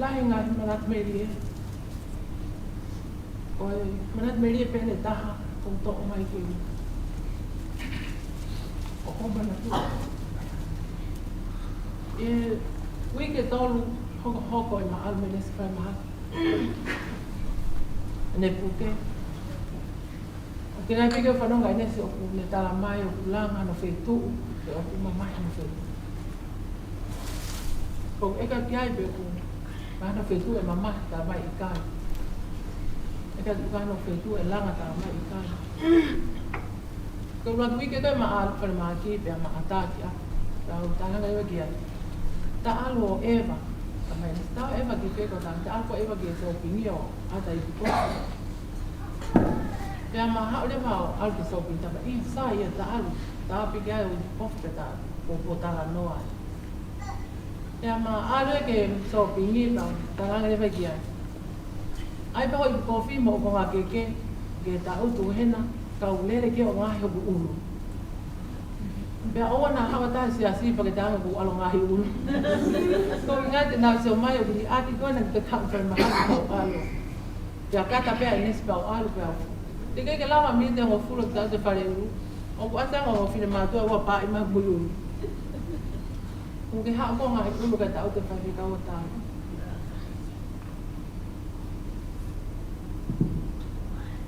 Lahi e ngaahi manatu melie. Ko e manatu melie pē ʻe taha ʻoku ou toʻo mai ke u ʻo ko e manatu. ʻI he uike ʻe tolu hokohoko ʻema ʻalu mei Nesi Falemahaki, ʻene puke. ʻOku ʻikai pē ke u fanongo ʻa ʻEnesi ʻoku ne talamai ʻoku langa hono fetuʻu, pe ʻoku mamahi hono fetuʻu. Ko e ʻeke ki ai pe ʻoku langa hono fetuʻu ʻe mamahi, talamai ʻikai. ʻEke atu ki hono fetuʻu ʻe langa, talamai ʻikai. Ko e ʻuluaki uike ko ē ʻema ʻalu Falemahaki pea ma ʻatā ki ai. Pea u talaange leva ki ai, ta ʻalu ʻo ʻeva. Talamai, ta ʻeva ki fē? Ko e talaange, ta ʻalu ko ē ʻo ʻeva ki he sōpingi ʻo ʻata ipu kofi. Pea ma haʻu leva ʻo ʻalu ki he sōpingi, talamai, ʻi, sai ia, ta ʻalu, ta ʻapi ki ai ʻo ipu kofi pea ta pōpōtalanoa ai. Pea ma ʻalu ki he sōpingi, pea u talaange leva ki ai, ʻai pē hoʻo ipu kofi mo hoʻo konga keke ki he taʻutu hena, kau lele ki ai ʻo ngaohi hoku ʻulu. Pea ʻoua naʻa haʻu ha taha he siasi pea ke talaange ʻoku ou ʻalu ʻo ngaohi ʻulu. Ko e ʻuhinga te nau sio mai ʻoku liʻaki koe naʻa ke taʻu fai mahalo kau ʻalu. Pea kata pē ʻa ʻEnesi pea u ʻalu pē au. Teʻeki ke lava miniti ʻe hongofulu ke taʻutu e fale ʻulu, ʻoku ʻasi ange ʻa e ongo finemātuʻa ʻo paʻi mai mui ʻulu. Kuo ke haʻu koe ʻo ngaohi ʻulu kae taʻutu e faifekau ʻo taau.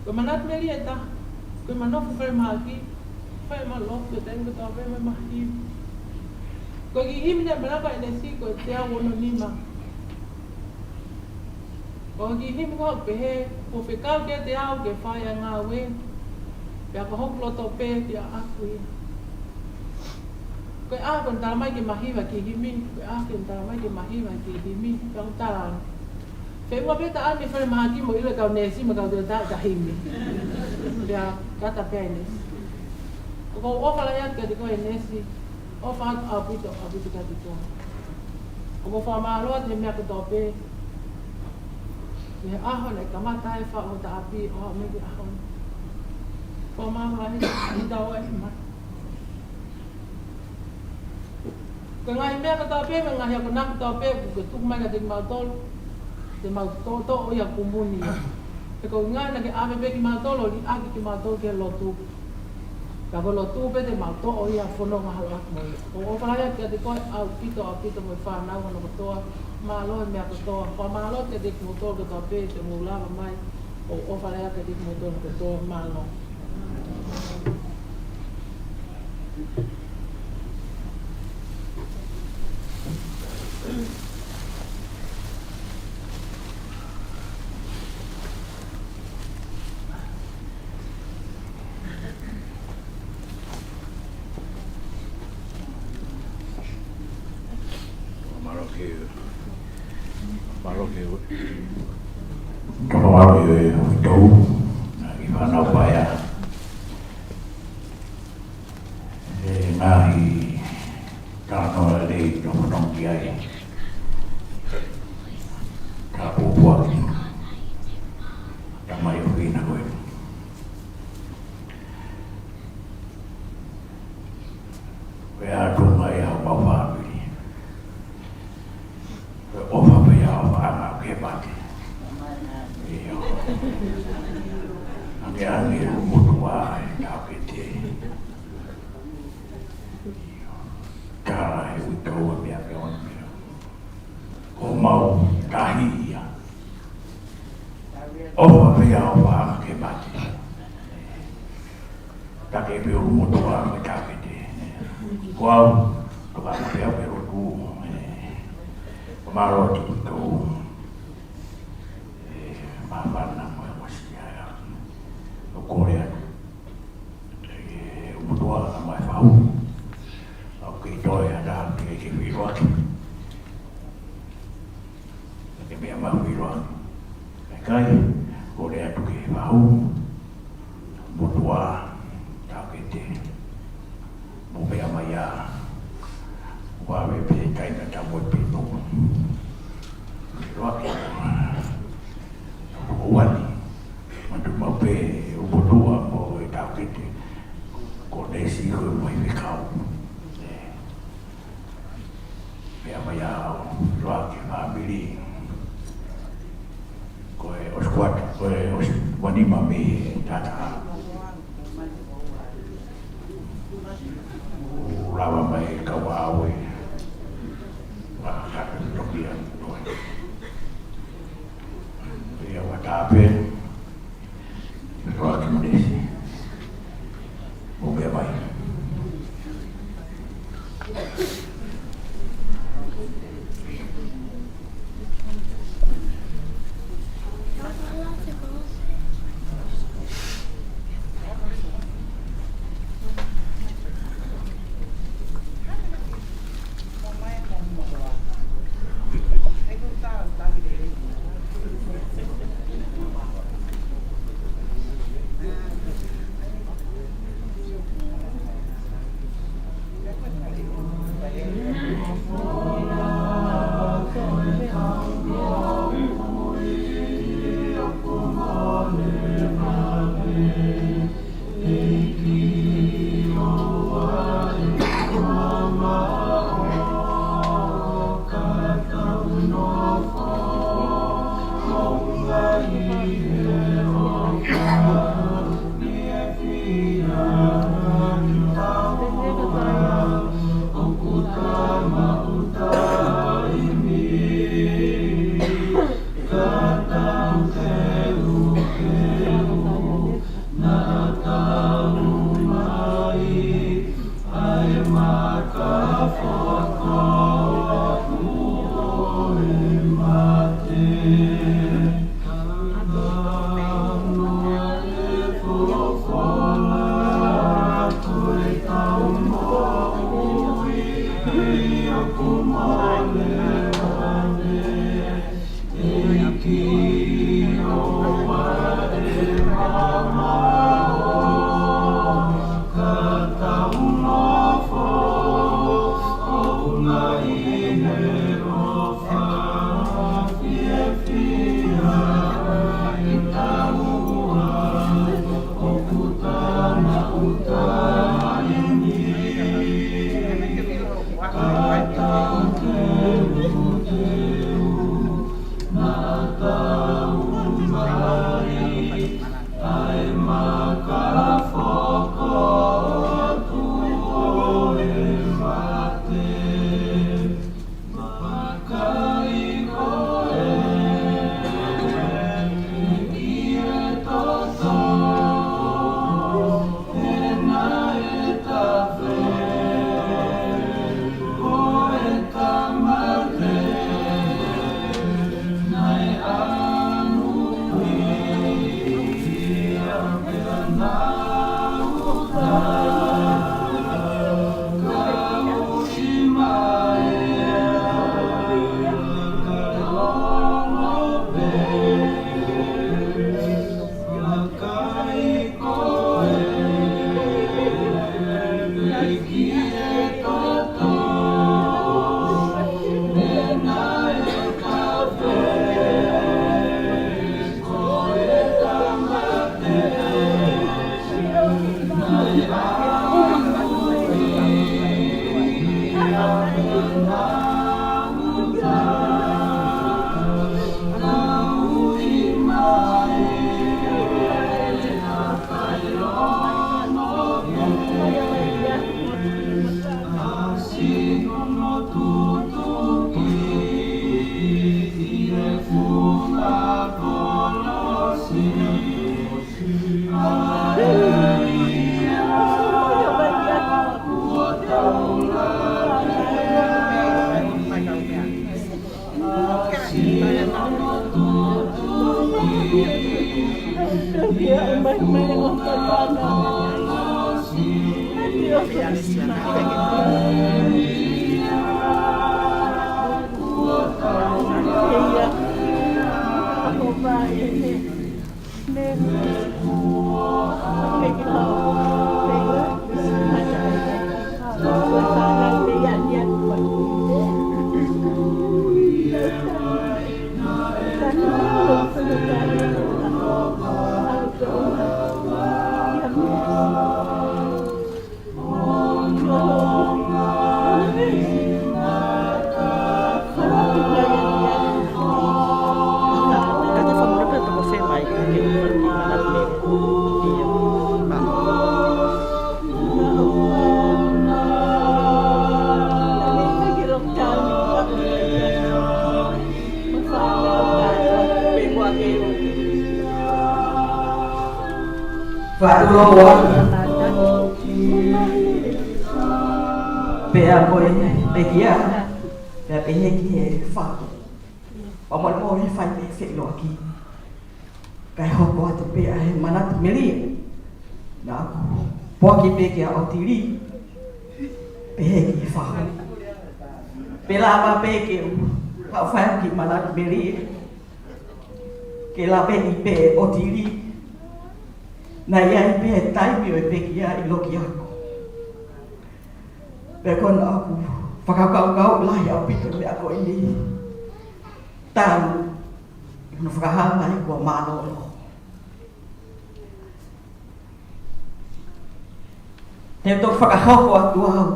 Ko e manatu melie ʻe taha, ko ʻema nofo Falemahaki, fai ʻema lotu he taimi kotoa pē mo ʻema himi. Ko e kiʻi himi naʻe malava ʻe ʻEnesi ko e teau ono nima. Ko e kiʻi himi ko ē ʻoku pehē, kuo fekau kiate au ke fai ʻa e ngāue, pea ko hoku loto pē kiate au ia. Ko e ʻaho ko ē naʻe talamai ke ma hiva e kiʻi himi, ko e ʻaho ko ē naʻe talamai ke ma hiva e kiʻi himi, pea u talaange, feʻunga pē ta ʻalu mei Falemahaki mo ʻilo e kau neesi mo e kau teletaʻi ʻeta himi. Pea kata pē ʻa ʻEnesi. ʻOku ou ʻofa lahi atu kiate koe ʻEnesi, ʻofa atu ʻaupito, ʻaupito kiate koe. ʻOku ou fakamālō atu he meʻa kotoa pē. Mei he ʻaho naʻe kamata ai e faʻu hota ʻapi ʻo aʻu mai ki he ʻaho ni. Fakamālō lahi, ʻi he tau ai mai. Ko e ngaahi meʻa kotoa pē, mo e ngaahi akonaki kotoa pē kuo ke tuku mai kiate kimautolu, te mau toʻotoʻo ia kumuni. He ko e ʻuhinga naʻa ke ʻave pē kimautolu ʻo liʻaki kimautolu ki he lotu. Ka ko e lotu pē te mau toʻo ia, fononga holo atu mo ia. ʻOku ou ʻofa lahi atu kiate koe ʻaupito, ʻaupito mo e fānau hono kotoa, mālō e meʻa kotoa. Pea mālō kiate kimoutolu kotoa pē te mou lava mai. ʻOku ou ʻofa lahi atu kiate kimoutolu kotoa, mālō. Mālō ki, mālō ki, mālō ki he ʻOtua, ki he fānau paea. ʻE ngaahi talanoa lelei ʻoku tau fanongo ki ai. Ka pōpoaki. Tamai ʻofeina ko ē. Ko e ʻatunga ia homau fāmili. Ko e ʻofa pē ia ʻofaʻanga ke mate. ʻIo. Ange ange ʻo motuʻa e Taukete. ʻIo. Tala he uitou a mea ke ona mea. Ko homau tahi ia. ʻOfa pē ia ʻofaʻanga ke mate. Take pē ʻo motuʻa mo Taukete. Ko au, toka pē au ke lotu, ē, ko mālō atu kitautolu. Ē, māfana mo e mosia ia. ʻOku kole atu. Ē, motuʻa mo e fahu. ʻOku kei toe ʻatā ke ke feʻiloaki. Ke meʻa mahuʻinga. ʻIkai, kole atu ki he fahu, motuʻa, Taukete. Mou meʻa mai ā, ʻoua ʻe pehē taimi ʻatā mo e pito. Loa ke, ʻoua ni, matu mau pē, ʻo motuʻa mo e Taukete. Ko e siʻi ko e mai fekau. Meʻa mai ā, loa ke fāmili. Ko e ʻosi kuata, ko e ʻosi uanima mei he taʻataʻa. ʻOku lava mai e kau ʻaue. Ua kata toki atu. Ia ua tāpē. Roa ki Manesi. Mou meʻa mai. Faʻa tuʻu loa. Pea ko e pekia, pea pehē ki he faʻu. Pea mo e mo he fai pē feʻiloaki. Kae hoko atu pē ʻa e manatu melie. Naʻa ku poaki pē kia ʻOtili, pehē ki he faʻu. Pea lava pē ke u haʻu fai ki he manatu melie. Ke laveʻi pē ʻOtili. Naʻe ʻi ai pē taimi ʻo e pekia ʻi loki ako. Pea ko ena ʻoku fakakaukau lahi ʻaupito meʻa ko eni. Talu, ʻi hono fakahā mai kuo mālōlō. Te u toki fakahoko atu au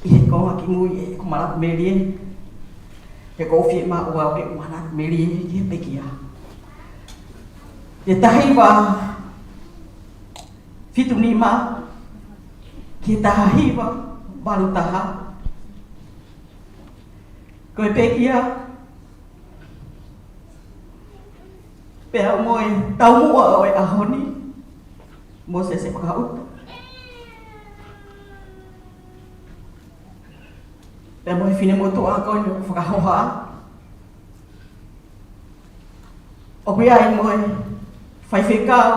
ʻi he konga kimui ʻeku manatu melie, he ʻoku ou fiemaʻu au ke u manatu melie ki he pekia. He taha hiva fitu nima ki he taha hiva valu taha. Ko e pekia, pea mo e taumuʻa ʻo e ʻaho ni, Mōsese Vakauta. Pea mo e finemotuʻa ko eni ʻoku fakahoha. ʻOku ʻi ai mo e faifekau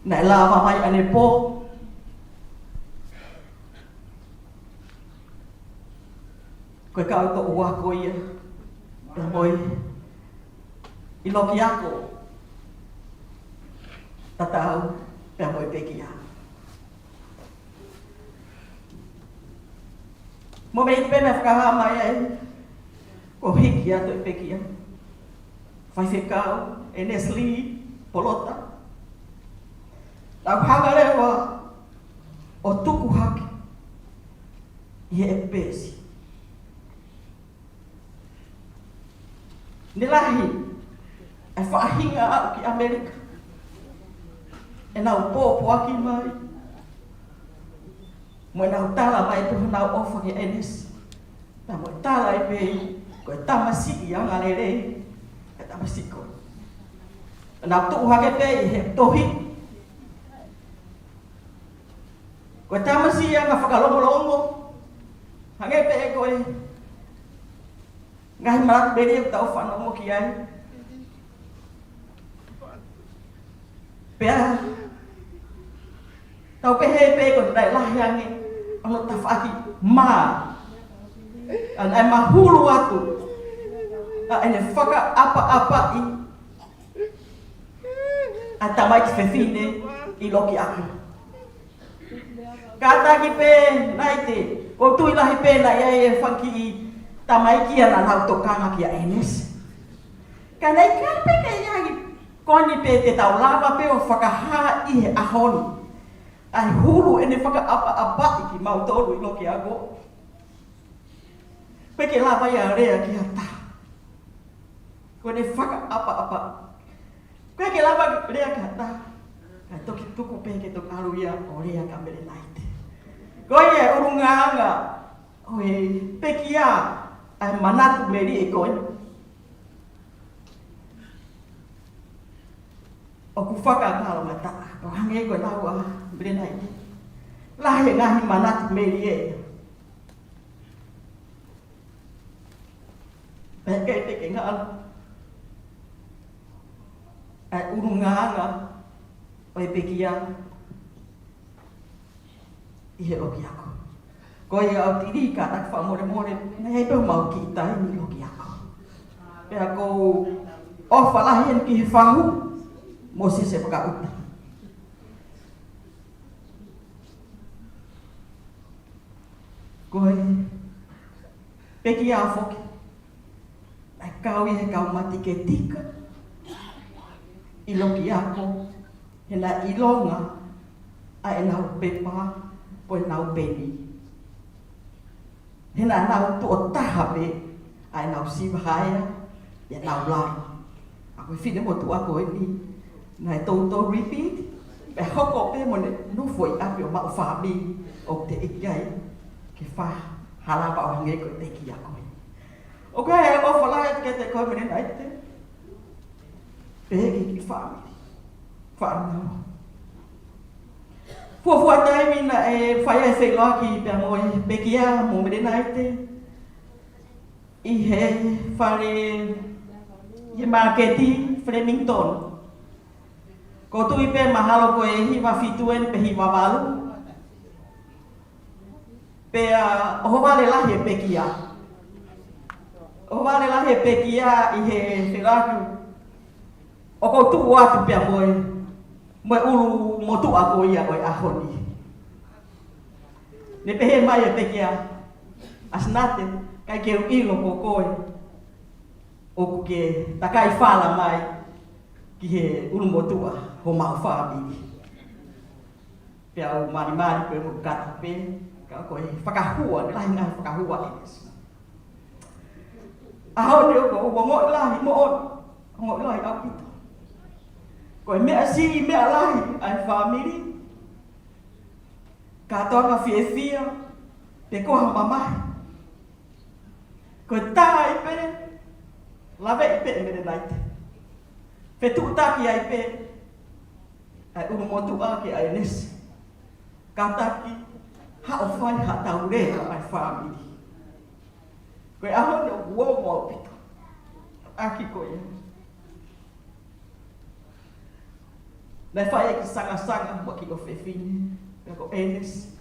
naʻe lava mai ʻanepō. Ko e kau toʻu ako ia, pea mo e ʻi loki ako, tatau pea mo e pekia. Mo e meʻa pē naʻe fakahā mai ai, ko e hiki atu e pekia. Faifekau ʻEnesi Lī Polota. Naʻa ku hanga leva ʻo tuku hake ʻi he ʻepesi. Ne lahi e faʻahinga aʻu ki ʻAmelika, ʻenau pōpoaki mai, mo ʻenau tala mai pē honau ʻofa kia ʻEnesi. Naʻa mo e tala ai pē, ko e tamasiʻi angalelei e tamasiʻi ko ē. Naʻa nau tuʻu hake pē ʻi he tohi. Ko e tamasiʻi anga fakalongolongo. Hangē pē ko e ngaahi manatu melie ʻoku tau fanongo ki ai. Pea tau pehē pē ko e naʻe lahi ange hono tafaʻaki mā. ʻA naʻe mahulu atu ʻa ʻene fakaʻapaʻapaʻi ʻa e tamaiki fefine ʻi loki ako. Kātaki pē naʻe te, ʻoku ou tui lahi pē naʻe ʻi ai e fanga kiʻi tamaiki ia naʻa nau tokanga kia ʻEnesi. Ka naʻe ʻikai pē ke ʻi ai, ko eni pē te tau lava pē ʻo fakahā ʻi he ʻaho ni. ʻa e hulu ʻene fakaʻapaʻapaʻi kimautolu ʻi loki ako. Pea ke lava ia ʻo lea ki ha taha. Ko ʻene fakaʻapaʻapa. Ko e ke lava lea ki ha taha, kae toki tuku pē ke toki ʻalu ia ʻo lea kia Melenaite. Ko ia e ʻulungaanga ʻo e pekia ʻa e manatu melie ko ē. ʻOku fakamālō mai taha, ʻo hangē ko e lau ʻa Melenaite. Lahi e ngaahi manatu melie. Pea ʻikai te ke ngalo ʻa e ʻulungaanga ʻo e pekia ʻi he loki ako. Ko ia ʻoku ou tui ka ta fakamolemole, naʻe ʻi ai pē homau kiʻi taimi loki ako. Pea ʻoku ou ʻofa lahi eni ki he fahu, Mōsese Vakaʻuta. Ko e pekia foki, naʻe kau ia he kau matiketika ʻi loki ako, he naʻe ʻilonga ʻa ʻenau pepa, ko ʻenau peni. He naʻa nau tuʻo taha pē ʻa ʻenau siva haea, ʻenau lava. ʻA ko e finemotuʻa ko eni, naʻe toutou repeat, pea hoko pē mo ʻene nofo ʻi ʻapi ʻo maʻu fāmili, ʻoku teʻeki ai ke fai ha lava ʻo hangē ko e pekia ko ē. ʻOku ʻi ai e ʻofa lahi atu kiate koe Melenaite. Pehē ki he fāmili. Fānau. Fuofua taimi naʻe fai ai e feʻiloaki pea mo e pekia mo Melenaite ʻi he fale, ʻi he māketi Flemington. ʻOku ou tui pē mahalo ko e hiva fitu eni pe hiva valu. Pea ʻohovale lahi e pekia. ʻOhovale lahi e pekia ʻi he feʻiloaki. ʻOku ou tuʻu atu pea mo e, mo e ʻulumotuʻa ko ia ʻo e ʻaho ni. Ne pehē mai e pekia, ʻAsinate, ʻikai ke u ʻilo ko koe ʻoku ke takai fala mai ki he ʻulumotuʻa homau fāmili. Pea u malimali pē mo kata pē, ka ko e fakahua, ne lahi ngaahi fakahua ʻEnesi. ʻAho ni ʻoku ou ongoʻi lahi moʻoni, ongoʻi lahi ʻaupito. Ko e meʻa siʻi meʻa lahi ʻa e fāmili, kātoanga fiefia, pe ko ha mamahi. Ko e tā ai pē, laveʻi pē ʻe Melenaite. Fetuʻutaki ai pē ʻa e ʻulumotuʻa kia ʻEnesi. Kātaki, haʻu ʻo fai haʻatau lea ʻa e fāmili. Ko e ʻaho ni ʻoku ou ongoʻi ʻaupito ʻaki ko ia. Naʻe fai e kiʻi sangasanga mo e kiʻi ʻofefine, pea ko ʻEnesi.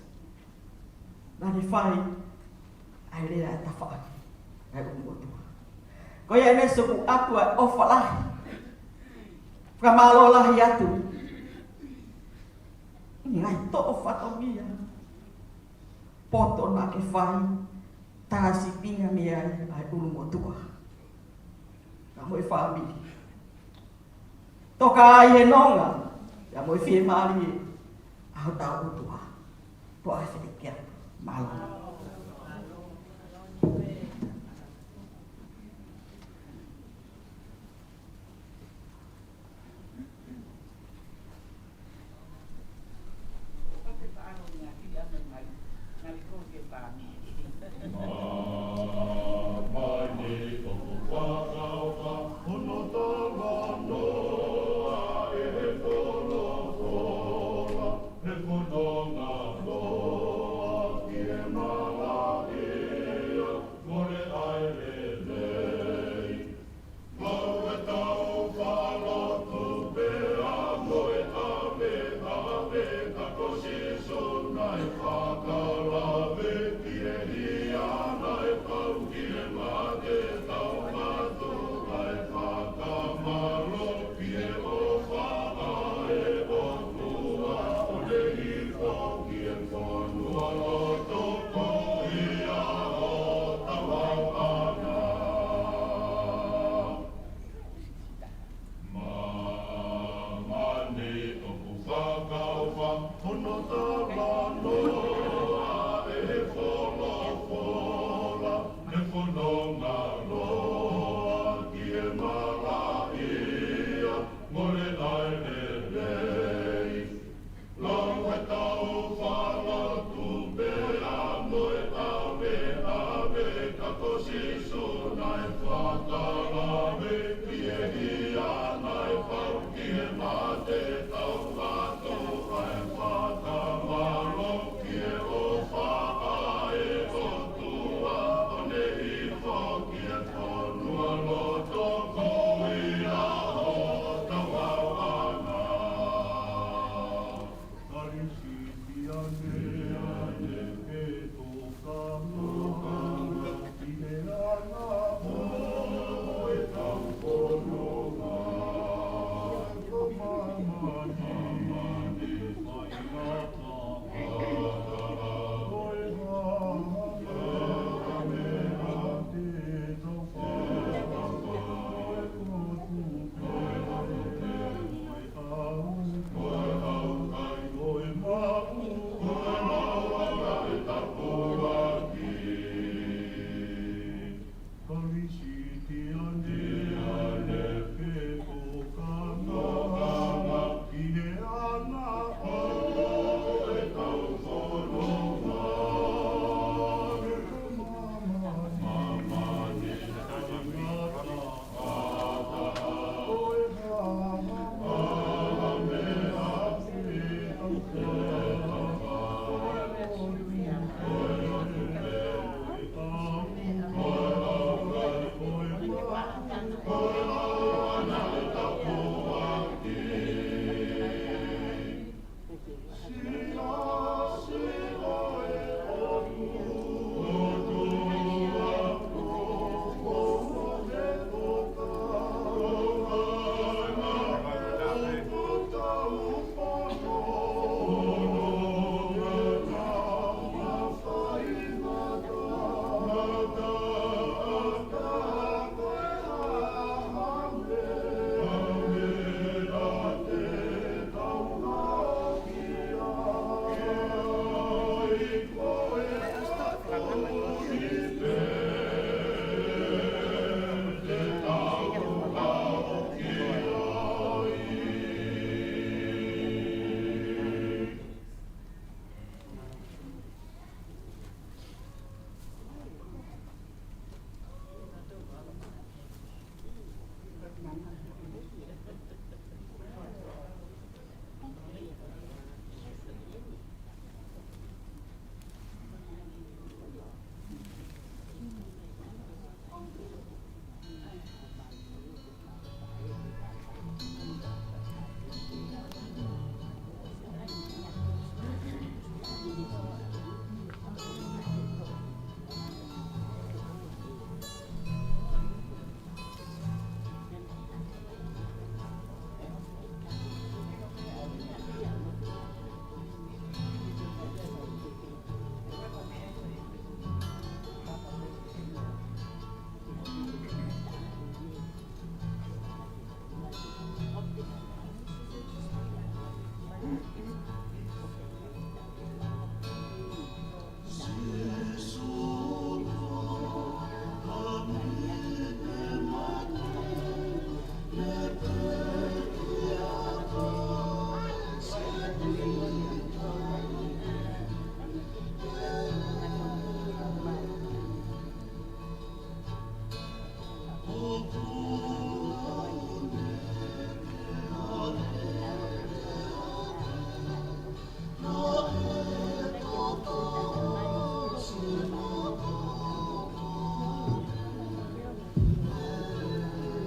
Naʻa ne fai ʻa e lea ʻa e tafaʻaki ʻa e ʻulumotuʻa. Ko ia ʻEnesi ʻoku ʻoatu ʻa e ʻofa lahi, fakamālō lahi atu. Ngaahi toʻo fatongia poto naʻa ke fai, tā sīpinga mei ai ʻa e ʻulumotuʻa. Ka mo e fāmili. Toka ai he nonga, ia mo e fiemālie ʻa hotau ʻOtua. Toa e filikia. Mālō.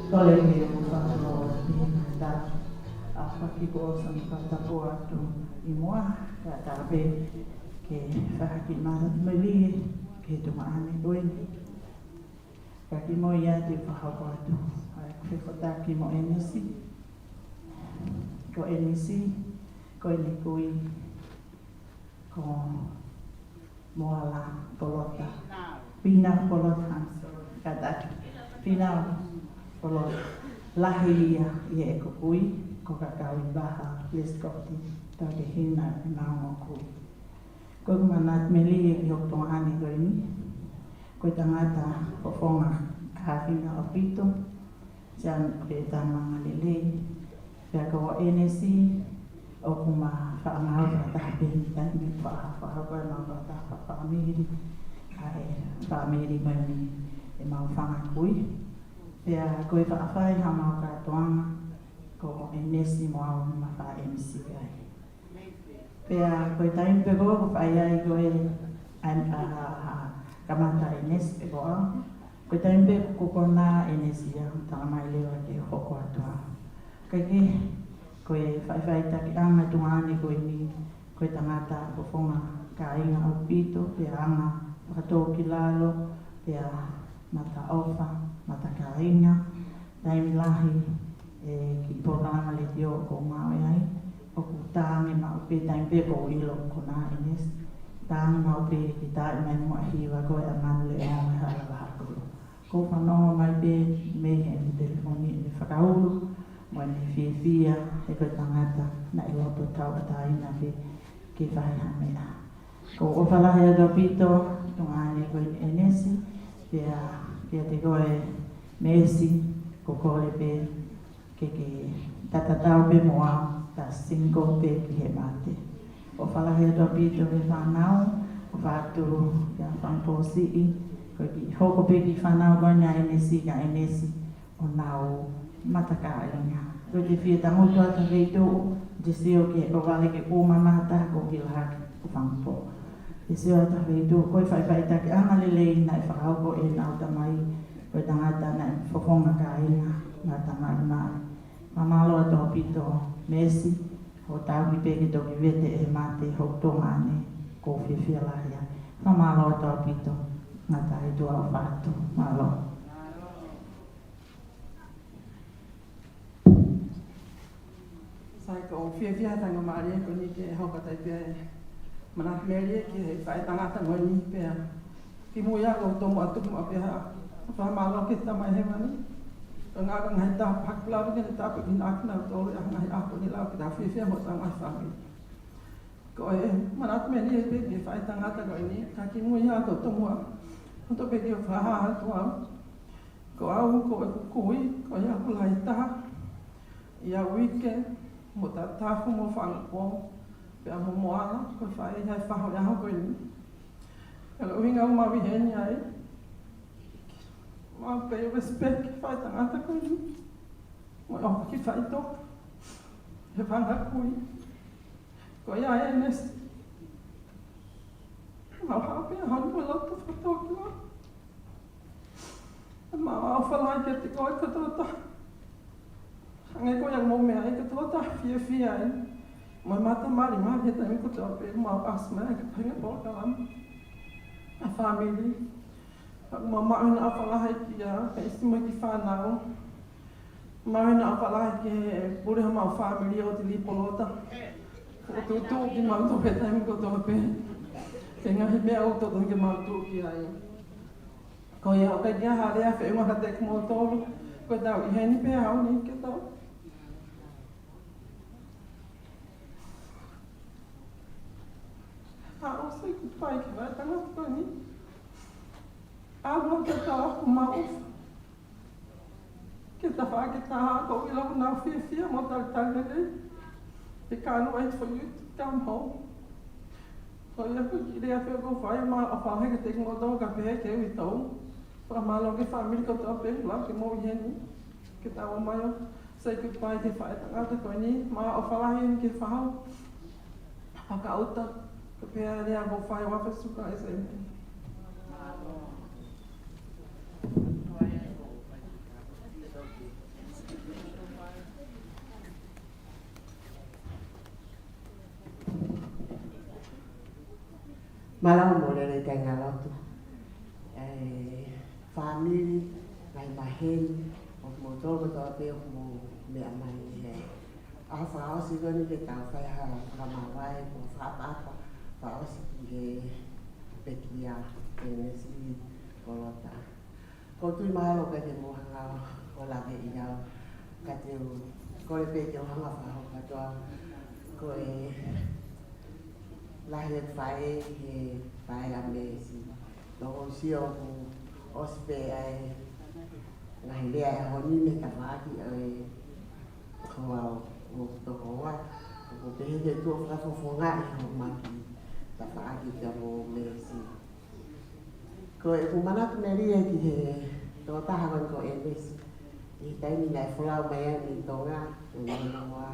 Kole ke u fakatau atu pē ʻa e tau ʻa e fakakoloa ʻo e fakatapu atu ʻi muʻa, kae ʻatā pē ke fakahā ki he manatu melie ki he tuongaʻane ko eni. Ka kimuʻa ia te u fakahoko atu ʻa e fefakataki mo ʻEnisi. Ko ʻEnisi, ko ʻene kui, ko Moala Polota. Pinau Polota, I'm sorry. Kātaki. Pinau Polota. Lahi ia ʻi heʻeku kui, ko Kakauivaha, Lescott, Tauhina, Maungakui. Ko ʻeku manatu melie ki hoku tuongaʻane ko eni. Ko e tangata fofonga ʻaofina ʻaupito, siana pē tama angalelei. Pea ko ʻEnisi, ʻoku ma faʻa ngāue fakataha pē he taimi ni, faʻa, faʻa, faʻa ngāue fakataha, faʻa, faʻa mili. ʻA e, fāmili mai mei he mau fanga kui. Pea ko e faʻa fai ha mau kātoanga, ko ʻEnesi mo au ʻoku ma faʻa M C ai. Pea ko e taimi pē ko ē ʻoku fai ai ko ē ʻa, ʻa, ʻa, kamata ʻEnesi pea ko au. Ko e taimi pē ʻoku konā ʻEnesi ia, tala mai leva ke hoko atu au. Kae kehe, ko e faʻifaʻitakiʻanga tuʻunga ʻeni ko eni, ko e tangata fofonga kāinga ʻaupito, pea anga fakatōkilalo, pea mata ʻofa, mata kāinga, taimi lahi, ʻi he kiʻi polokalama letiō ʻoku ou ngāue ai, ʻoku tānge maʻu pē taimi pē ʻoku ou ʻilo ʻoku konā ʻEnesi. Tānge maʻu pē ke taaʻi mai muʻa hiva ko e ʻa Manu Leʻo mo e Hala Vahakolo. ʻOku ou fanongo mai pē mei he telefoni ʻene fakaulu, mo ʻene fiefia, he ko e tangata naʻe loto tauʻatāina pē ke fai ha meʻa. ʻOku ou ʻofa lahi atu ʻaupito, tuʻunga ʻeni ko ʻEnesi, pea, pea te ko e meesi, ʻoku ou kole pē, ke, ke tatatau pē mo au, ta single pē ki he mate. ʻOfa lahi atu ʻaupito ki he fānau, ʻofa atu kia Fangipō Siʻi, ko e kiʻi hoko pē kiʻi fānau ko ena ʻEnesi kia ʻEnesi, ʻo nau matakāinga. Ko e te fie tangutu atu ha feituʻu, te sio ki he ʻohovale ke ʻuma mai ha taha ko Hilahaki ko Fangipō. Te sio atu ha feituʻu, ko e faʻifaʻitakiʻanga lelei naʻe fakahoko ʻe heʻenau tamai, ko e tangata naʻe fofonga kāinga, naʻe tamai mai. Fakamālō atu ʻaupito, meesi, ʻo tauhi pē ke toki vete ʻe he mate hoku tuongaʻane, ʻoku ou fiefia lahi ai. Fakamālō atu ʻaupito, ngata ai tuʻa ʻofa atu, mālō. Sai, ʻoku ou fiefia he taimi mālie ko eni ke hoko atu ai pē ʻa e manatu melie ki he faʻētangata ko eni pea. Kimuʻa ia ʻoku ou tomuʻa tuku maʻu pē ha fakamālō ki he Tamai Hēvani. Ko e ngaahi, ngaahi tapu, haku lava ke ne tapuekina kinautolu ʻi he ngaahi ʻaho ko eni, lau ke ta fiefia mo hotau ngaahi fāmili. Ko e manatu melie pē ki he faʻētangata ko eni, ka kimuʻa ia ʻoku ou tomuʻa, ʻoku ou pehē ke fakahā atu au. Ko au, ko ʻeku kui, ko ia ʻoku lahi taha ʻi he uike, mo Tatafu, mo Fangipō, pea mo Moala, ko e fai ha faʻahi ʻaho ko eni. Ka ko e ʻuhinga ʻoku mau ʻi heni ai, mau pay respect ki he faʻētangata ko eni. Mo e ʻofa ki he faʻitoka, he fanga kui. Ko ia ʻEnesi. Mau haʻu pē he ʻaho ni mo e loto fakatōkilalo. Mau ʻofa lahi kiate koe kotoa taha. Hangē ko ia ʻoku mou meaʻi kotoa taha fiefia ai. Mo e mata malimali he taimi kotoa pē ʻoku mau ʻasi mai ai ki he faʻahinga polokalama ʻa e fāmili. Mau maʻu ʻena ʻofa lahi kia Peisi mo e kiʻi fānau. Mau ʻena ʻofa lahi ki he pule homau fāmili ʻo Tilipolota. ʻOku tuʻutuʻu kimautolu he taimi kotoa pē ki he ngaahi meʻa ʻoku totonu ke mau tuʻu ki ai. Ko ia ʻoku ʻikai ke ʻi ai ha lea feʻunga kiate kimoutolu, ko ʻetau ʻi heni pē he ʻaho ni ke tau. ʻA, ʻosi kupai ki he faʻētangata ko eni. ʻAlu ke tau ʻoku mau ʻofa. Ke tafaʻaki taha ʻoku ou ʻilo ʻoku nau fiefia mo talitali lelei. They can't wait for you to come home. Ko ia ko e kiʻi lea pē ʻoku ou fai, mau ʻofa lahi kiate kimoutolu kae pehē ki he uitou. Fakamālō ki he fāmili kotoa pē, lau ke mou ʻi heni. Ke tau ō mai ʻo say goodbye ki he faʻētangata ko eni, mau ʻofa lahi ki he faʻu. Fakauta, ko e pehē lea ʻoku ou fai ʻo afe suka e se. Mālō mo e lelei kāinga lotu. ʻE, fāmili, ngaahi maheni, ʻo kimoutolu kotoa pē ʻoku mou meʻa mai he ʻaho fakaʻosi ko eni ke tau fai ha fakamāvae, ko e fakaʻapaʻapa fakaʻosi ki he pekia, ʻEnesi Kolota. ʻOku ou tui mahalo ʻikai ke mou hanga ʻo lave ʻi au, ka te u kole pē ke u hanga fakahoko atu au ko e lahi e faʻē he faʻē ʻa Meesi. Naʻa ku sio ʻoku ʻosi pē ʻa e ngaahi lea he ʻaho ni mei he tafaʻaki ʻo e hoa ʻo, ʻo tokoua. ʻOku pehē ke tuʻu fakafofongaʻi hoʻo maki tafaʻaki kia mo Meesi. Ko Ko ʻeku manatu melie ki he tokotaha ko eni ko ʻEnesi. ʻI he taimi naʻe folau mai ai mei Tonga, ʻi he noa,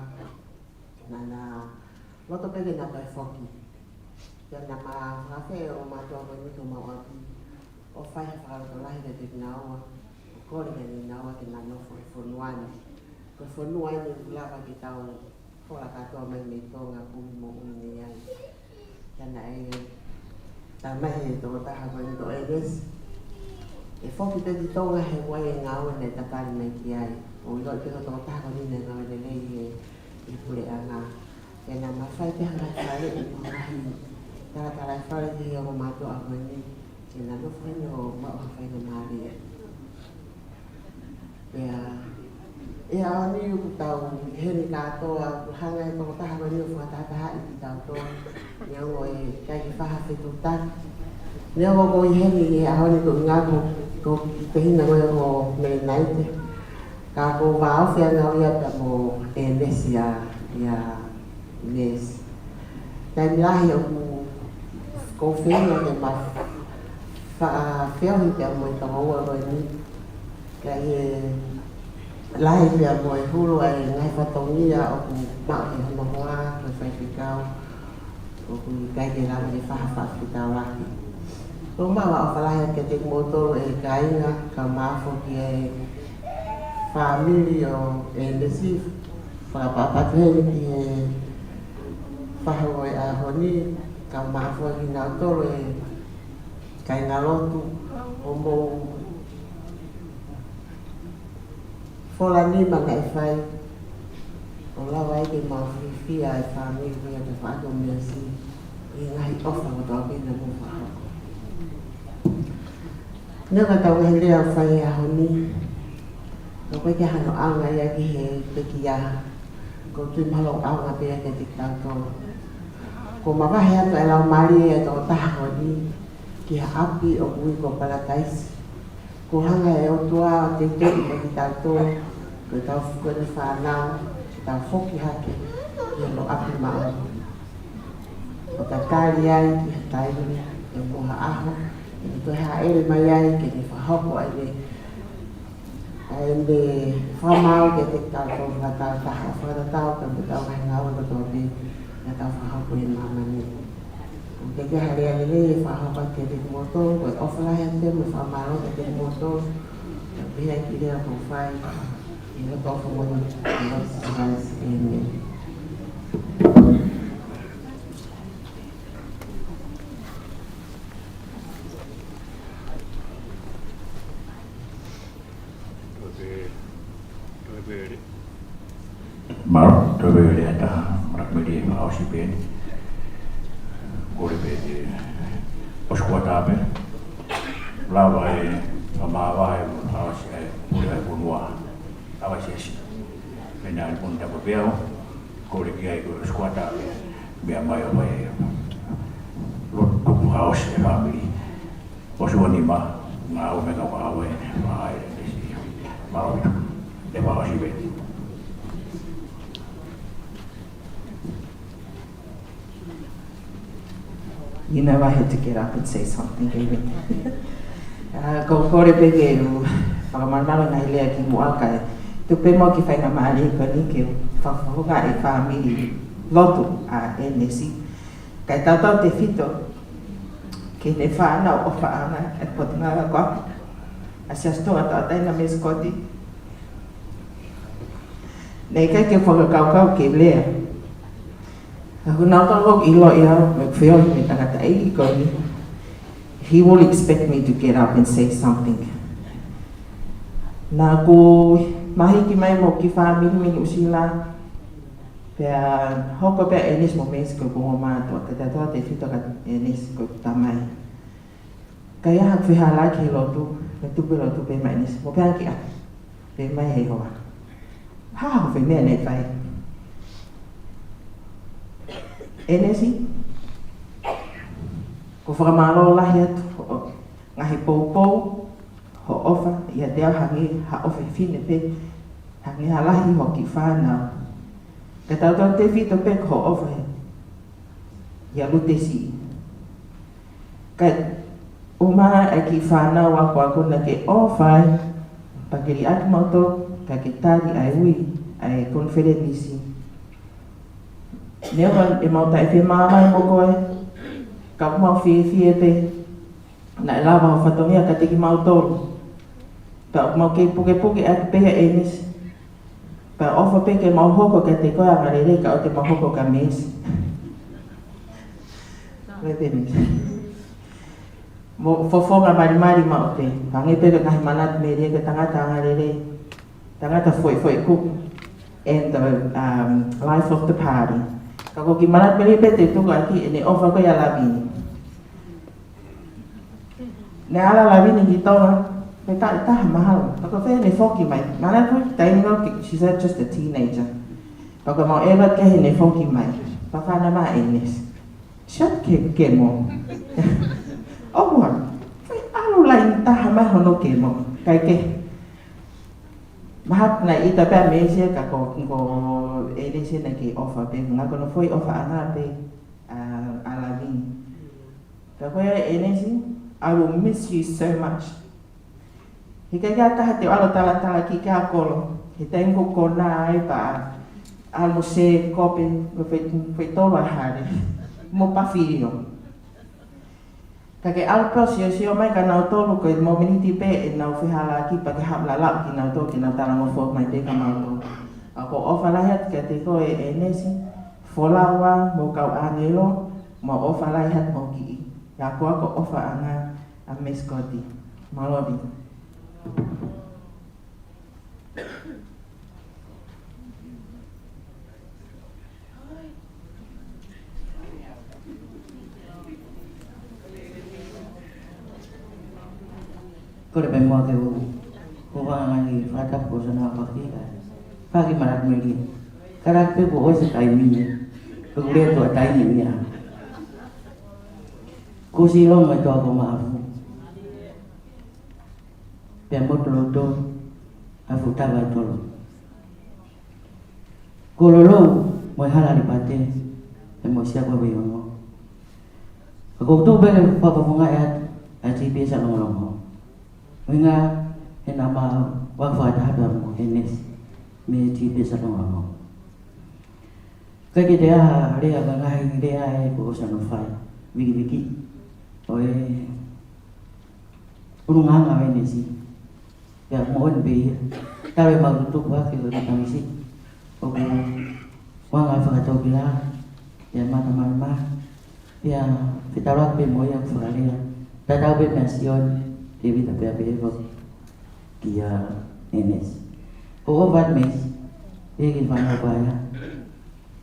naʻá na loto pē ke na toe foki. Pea naʻá ma fakafeʻao mo e mātuʻa ko eni ki homau ʻapi ʻo fai ha fakalotolahi kiate kinaua, ʻo kole kiate kinaua ke na nofo he fonua ni. Ko e fonua eni ʻoku lava ke tau fola kātoa mai mei Tonga, kumi moʻui mei ai. Pea naʻe talamai ʻe he tokotaha ko eni ko ʻEnesi, ʻe foki pē ki Tonga he ʻoku ʻi ai e ngāue naʻe tatali mai ki ai. ʻOku ʻiloʻi pē ko e tokotaha ko eni naʻe ngāue lelei he, he puleʻanga. Pea naʻá ma fai pē ha ngaahi faleʻi mo ha ngaahi talatalaifale ki he ongo mātuʻa ko eni, ke na nofo heni ʻo maʻu ha faingamālie. Pea ʻi he ʻaho ni ʻoku tau ʻi heni kātoa, ʻoku hanga ʻe he tokotaha ko eni ʻo fakatahatahaʻi kitautolu. Neongo ʻe ʻikai ke fai ha fetuʻutaki, neongo ʻoku ou ʻi heni ʻi he ʻaho ni koeʻuhinga ko, ko e tehina ko ē ko Melenaite. Ka ʻoku ou vāofi ange au ia pea mo ʻEnesi ia, ia Inesi. Taimi lahi ʻoku ou feinga ke ma fa-, feohi pea mo e tokoua ko eni. Ka ʻi he lahi pea mo e hulu ʻa e ngaahi fatongia ʻoku maʻu ʻe hono hoa, ko e faifekau, ʻoku ʻikai ke lava ke fai ha fakafetaulaki. ʻOku ou maʻu ʻa e ʻofa lahi atu kiate kimoutolu ʻe kāinga, kae ʻumaʻā foki e fāmili ʻo ʻEnesi, fakapapatu heni ki he fahu ʻo e ʻaho ni, kae ʻumaʻā foki kinautolu e kāingalotu, ʻo mou fola nima naʻe fai, ʻo lava ai ke mau fiefia e fāmili ko ia ke fakahoko meʻa si, ʻi he ngaahi ʻofa kotoa pē naʻa mou fakahoko. Neongo ʻetau ngaahi lea ʻoku fai he ʻaho ni, ka ʻoku ʻikai ke ʻi ai hano ʻaonga ia ki he pekia, ko e tui mahalo ʻoku ʻaonga pē ia kiate kitautolu. Kuo mavahe atu e laumālie ʻo e tokotaha ko eni ki ha ʻapi ʻoku ui ko Palataisi. Kuo hanga ʻe he ʻOtua ʻo teuteuʻi mai kitautolu, ko ʻetau fuʻu fānau, ke tau foki hake ki hono ʻapi māʻoniʻoni. ʻO tatali ai ki ha taimi, pe ko ha ʻaho, ʻe toe hāʻele mai ai ke ne fakahoko ai ʻene, ʻa ʻene fakamaau kiate kitautolu fakatāutaha, fakatatau pea mo ʻetau ngaahi ngāue kotoa pē naʻa tau fakahoko ʻi māmani. ʻOku ʻikai ke ʻi ai ha lea lelei ʻe fakahoko atu kiate kimoutolu, ko e ʻofa lahi atu mo e fakamālō kiate kimoutolu, pea pehē ki he lea kuo fai, ʻi he loto ʻofa moʻoni ʻo Sīsū Kalaisi. ʻĒmeni. Mālō, toe pē lea ʻe taha, mara meli e fakaʻosi pē eni. Kole pē ke ʻosi kuata pē. Lava e fakamāvae mo e fakaʻosi e pule ʻa e fonua. Lava e siasi. Mena ni pun tapu pē au. Kole ki ai ko e ʻosi kuata pē. Meʻa mai ʻo mai. Lotu fakaʻosi e fāmili. ʻOsi ua nima, ngāue mo e kau ʻave, ʻa e ʻEnesi. Mālō ʻaupito. Te fakaʻosi pē. You know I had to get up and say something, David. Uh, ko e kole pē ke u fakamalumalu ngaahi lea kimuʻa kae tuku pē mo e kiʻi faingamālie ko eni ke u fakafofonga e fāmili lotu ʻa ʻEnesi. Kae tautautefito ki heʻene fānau ʻofaʻanga ʻa e Potungāue Ako, ʻa Siaosi Tongatapu Taina Mei Sikoti. Naʻe ʻikai ke u fakakaukau ke lea. Ka ʻoku ou kau ʻiloʻi au, mo e feohi mo e tangataʻeiki ko eni, he will expect me to get up and say something. Naʻá ku mahiki mai mo e kiʻi fāmili mei Nuʻusila, pea hoko pē ʻa ʻEnesi mo Mesi ko e ongo mātuʻa, kae tautautefito kia ʻEnesi ko e tamai. Ka ʻi ai haʻaku fehālaaki he lotu, naʻe tuku e lotu pē maʻa ʻEnesi, mo pehē ange ki ai, pehē mai ʻe Sihova, ha ko e fē meʻa naʻe fai? ʻEnesi, ʻoku ou fakamālō lahi atu hoʻo ngaahi poupou, hoʻo ʻofa ʻiate au hangē ha ʻofefine pē, hangē ha lahi hoku kiʻi fānau. Kae tautautefito pē ko hoʻo ʻofa ia ʻia Lutesi. Kae ʻUmaʻā e kiʻi fānau akoako naʻa ke ʻofa ai, pea ke liʻaki mautolu, ka ke tali ʻa e ui ʻa e konifelenisi. Neongo ʻemau taʻefiemālie mo koe, ka ʻoku mau fiefia pē naʻe lava hoʻo fatongia kiate kimautolu. Pea ʻoku mau kei pukepuke ʻaki pē ʻa ʻEnisi. Pea ʻofa pē ke mau hoko kiate koe angalelei kae ʻoua te mau hoko kia Mesi. Lele Mesi. Mo e fofonga malimali maʻu pē. Hangē pē ko e ngaahi manatu melie ko e tangata angalelei. Tangata foʻifoʻi kupu. And the, um, life of the party. Ka ko e kiʻi manatu melie pē te u tuku ʻaki ʻene ʻofa ko ia ʻa Lavini. Naʻe ala ʻa Lavini ki Tonga, pea taʻu ʻe taha mahalo. Pea ko e fē ʻene foki mai. Manatu ki he taimi ko ē, she's just a teenager. Pea ko ʻemau ʻeva ki heʻene foki mai. Pea fana mai ʻEnisi. Shut ke, ke mo. ʻOua. Fai ʻalu laini taha mai hono ke mo. Kai ke. Mahalo naʻe ʻita pē ʻa Mesi ka ko, ko ʻEnisi naʻe kei ʻofa pē. Ngā ko hono foʻi ʻofaʻanga pē, ʻa, ʻa Lavini. Ka ko ia ʻEnisi, I will miss you so much. He ʻikai ke ʻi ai ha taha te u ʻalu ʻo talatala ki he kolo. He taimi ko ē ko ena ai pea ʻalu mo e kope, mo e fai, fai tolo ʻa Hale. Mo Pafilio. Ka ke ʻalu pē ʻo siosio mai kia nautolu ko e mōmeniti pē ʻenau fehālaaki pea ke haʻu lalaʻu kinautolu ke nau talangofua mai pē kia mautolu. ʻOku ou ʻofa lahi atu kiate koe ʻEnisi, folau ā mo e kau ʻāngelo, mo e ʻofa lahi atu mo e kiʻi. Ia ko ʻeku ʻofaʻanga ʻa Mesi Koti. Mālō ʻEnisi. Kole pē muʻa ke u, u hanga ʻo fakatapu ko Sana Paki ka. Paki Malaki Meli. Ka ʻoku pē kuo ʻosi e taimi ni. Ko e kuo lele atu e taimi ni ia. Kuo ʻosi longo e toa ko Maʻafu. Pea mo Toloto, ʻa Futava ʻe tolu. Ko Lolou, mo e Hala Lipate, pea mo Siakoveiongo. Ka ʻoku ou tuku pē ke fakafofongaʻi atu, ʻa e T P S ʻa Longolongo. ʻUhinga, he naʻa mau fakataha pē mo ʻEnisi, mei he T P S ʻa Longolongo. ʻIkai ke toe ʻi ai ha lea, ka ngaahi lea ē kuo ʻosi hono fai. Vikiviki. ʻO e ʻulungaanga ʻo ʻEnisi. Pea moʻoni pē ia. Talu ʻemau tutupu hake ko e matamisi. ʻOku ʻuhinga fakatōkilalo. Pea mata mai mai. Pea fetaulaki pē mo ia ʻoku fakalea. Tatau pē meia Sione. Tēvita pea pehē foki kia ʻEnisi. Ko e ʻofa atu Mesi. Pea ke fānau paia.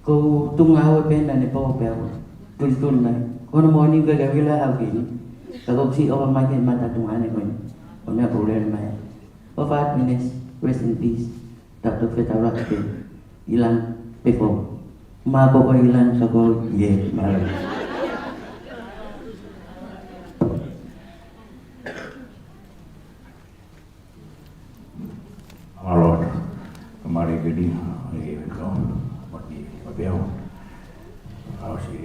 Ko e tuʻunga ʻoku pehē naʻa ne pau pē au. Tulituli mai. Ko hono moʻoni ʻikai ke u ʻilo ʻe au ki ai. Ka ʻoku ou siʻi ʻofa mai ki he mata tuongaʻane ko eni. ʻO ne ako lele mai. ʻOfa atu ʻEnisi. Rest in peace. Tau toki fetaulaki pē. ʻIlani pē ko. Mā ko ko ʻilani sa ko ie. Mālō. Mālō. Ka mare ke ni, e kau, maki, mapeo. Au si,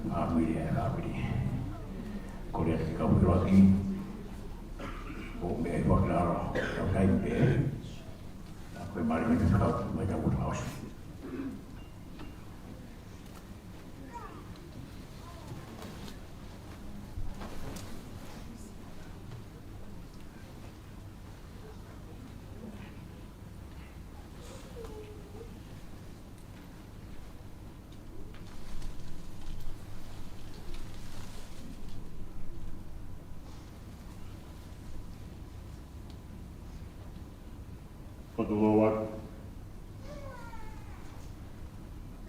a mire, a mire. Ko rea ki kau hiroaki. Ko me e whakararo, kau kai me. Ko e mare me te kau, me te kau. Ko e tuʻu atu.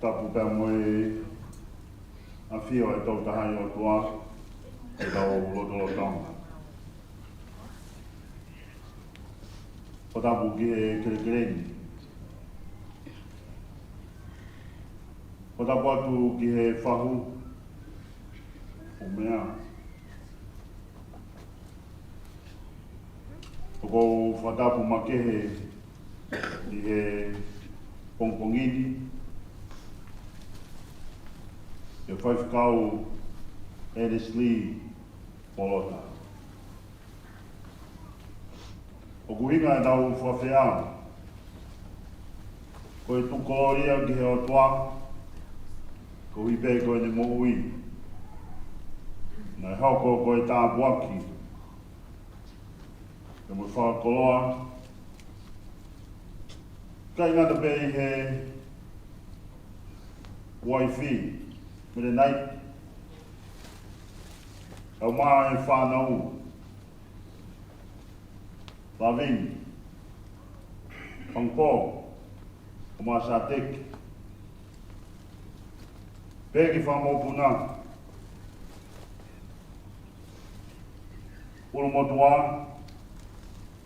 Tapu pea mo e ʻafio ʻa e Tolu Tahaʻi ʻOtua, ʻi hotau lotolotonga. Ko e tapu ki he kelekele ni. Ko e tapu atu ki he fahu ʻo meʻa. ʻOku ou fakatapu makehe ʻi he pongipongi ni, ki he faifekau Ernest Lee Polota. ʻOku ʻuhinga ʻetau fakafeʻao ko e tuku kolōlia ki he ʻOtua, koeʻuhi pē ko ʻene moʻui naʻe hoko ko e tāpuaki pea mo e fakakoloa, ʻikai ngata pē ʻi he uaifi, Melenaite, kae ʻumaʻā e fānau, Lavini, Pangpo, ʻo Masateki, pea ki he fanga mokopuna, ʻulumotuʻa,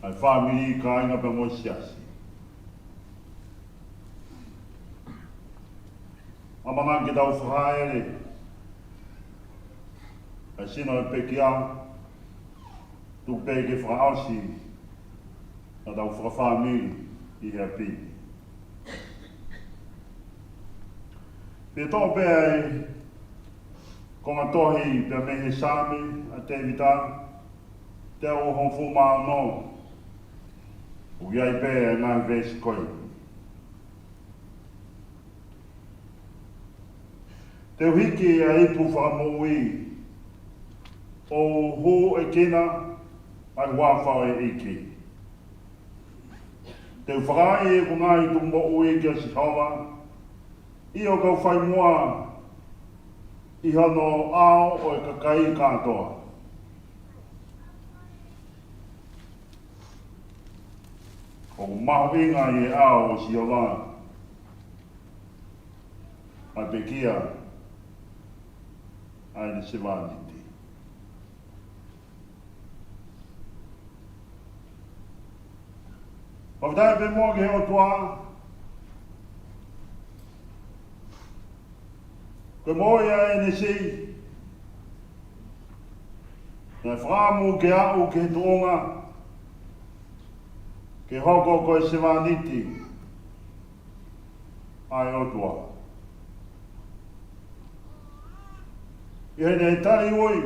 ʻa e fāmili, kāinga pea mo e siasi. ʻAmanaki ke tau fakaʻele ʻa e sino ʻo e pekia, tuku pē ke fakaʻosi ʻetau fakafāmili ʻi he ʻapi ni. Pea toʻo pē ʻa e konga tohi pea mei he Saame ʻa Tēvita, teau hongofulu mā ono, ʻoku ʻi ai pē ʻa e ngaahi veesi ko eni. Te u hiki ʻa e ipu fakamoʻui, ʻo u hūʻekina ʻa e huafa ʻo e ʻEiki. Te u fakaaʻi ʻeku ngaahi tukumoʻui kia Sihova, ʻio, kau fai muʻa ʻi hono ʻao ʻo e kakai kātoa. ʻOku mahuʻinga ʻi he ʻao ʻo Sihova ʻa e pekia ʻa ʻene sevāniti. Fakafetaʻi pē muʻa ki he ʻOtua, ko e moʻui ʻa ʻEnesi, naʻe fakaʻamu ke aʻu ki he tuʻunga ke hoko ko e sevāniti ʻa e ʻOtua. ʻI heʻene tali ui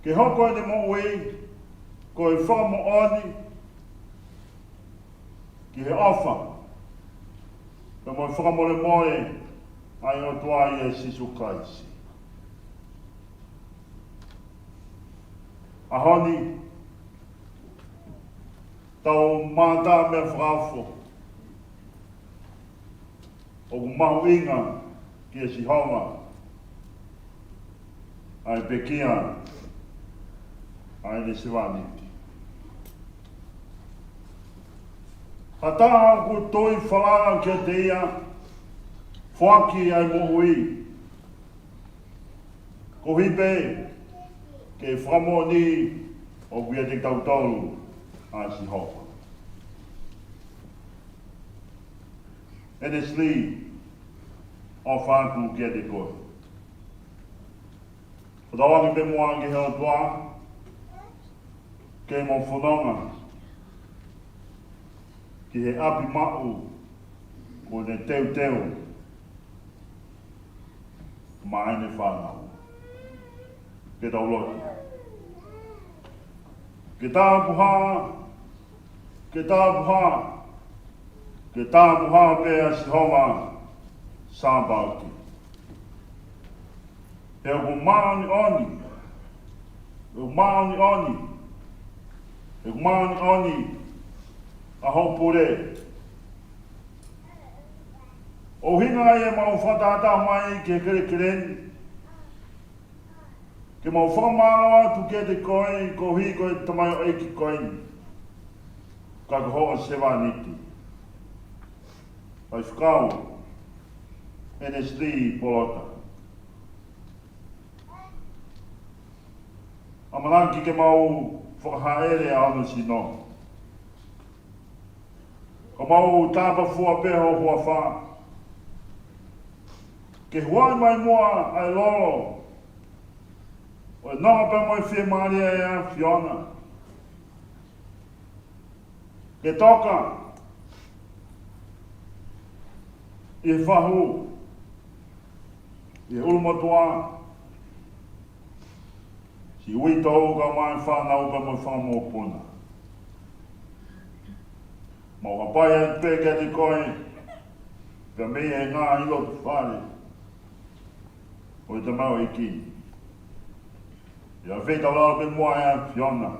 ke hoko ʻene moʻui ko e fakamoʻoni ki he ʻofa pea mo e fakamolemole ʻa e ʻOtua ʻia Sīsū Kalaisi. ʻAho ni, tau mātā meʻa fakaofo, ʻoku mahuʻinga kia Sihova ʻa e pekia ʻa ʻene sevāniti. Ha taha ʻoku tui falala kiate ia, foaki ʻa e moʻui, koeʻuhi pē ke fakamoʻoni ʻoku ʻiate kitautolu ʻa Sihova. ʻEnesi Lī, ʻofa atu kiate koe. Fakatauange pē muʻa ki he ʻOtua ke mo fononga ki he ʻapi maʻu kuo ne teuteu maʻa ʻene fānau. Ke tau lotu. Ke tāpuhā, ke tāpuhā, ke tāpuhā pē ʻa Sihova Sāpaoti. He ʻoku māʻoniʻoni, he ʻoku māʻoniʻoni, he ʻoku māʻoniʻoni ʻa hoʻo pule. ʻUhinga ia ʻemau fakatātā mai ki he kelekele ni, ke mau fakamālō atu kiate koe koeʻuhi ko e tamaioʻeiki ko eni, ka ko hoʻo sevāniti, Faifekau ʻEnesi Lī Polota. ʻAmanaki ke mau fakahaʻele ʻa hono sino. Ka mau tāpafua pē ho huafa ke huaʻi mai muʻa ʻa e lolo ʻo e nonga pea mo e fiemālie ʻa e ʻAfiona, ke toka ʻi he fahu, ʻi he ʻulumotuʻa, Kiʻi uitou kae ʻumaʻā e fānau pea mo e fanga mokopuna. Mau hapai atu pē kiate koe, pea mei he ngaahi loto fale ʻo e tamaioʻeiki. ʻI he feitau lalo pē muʻa ʻa e ʻAfiona.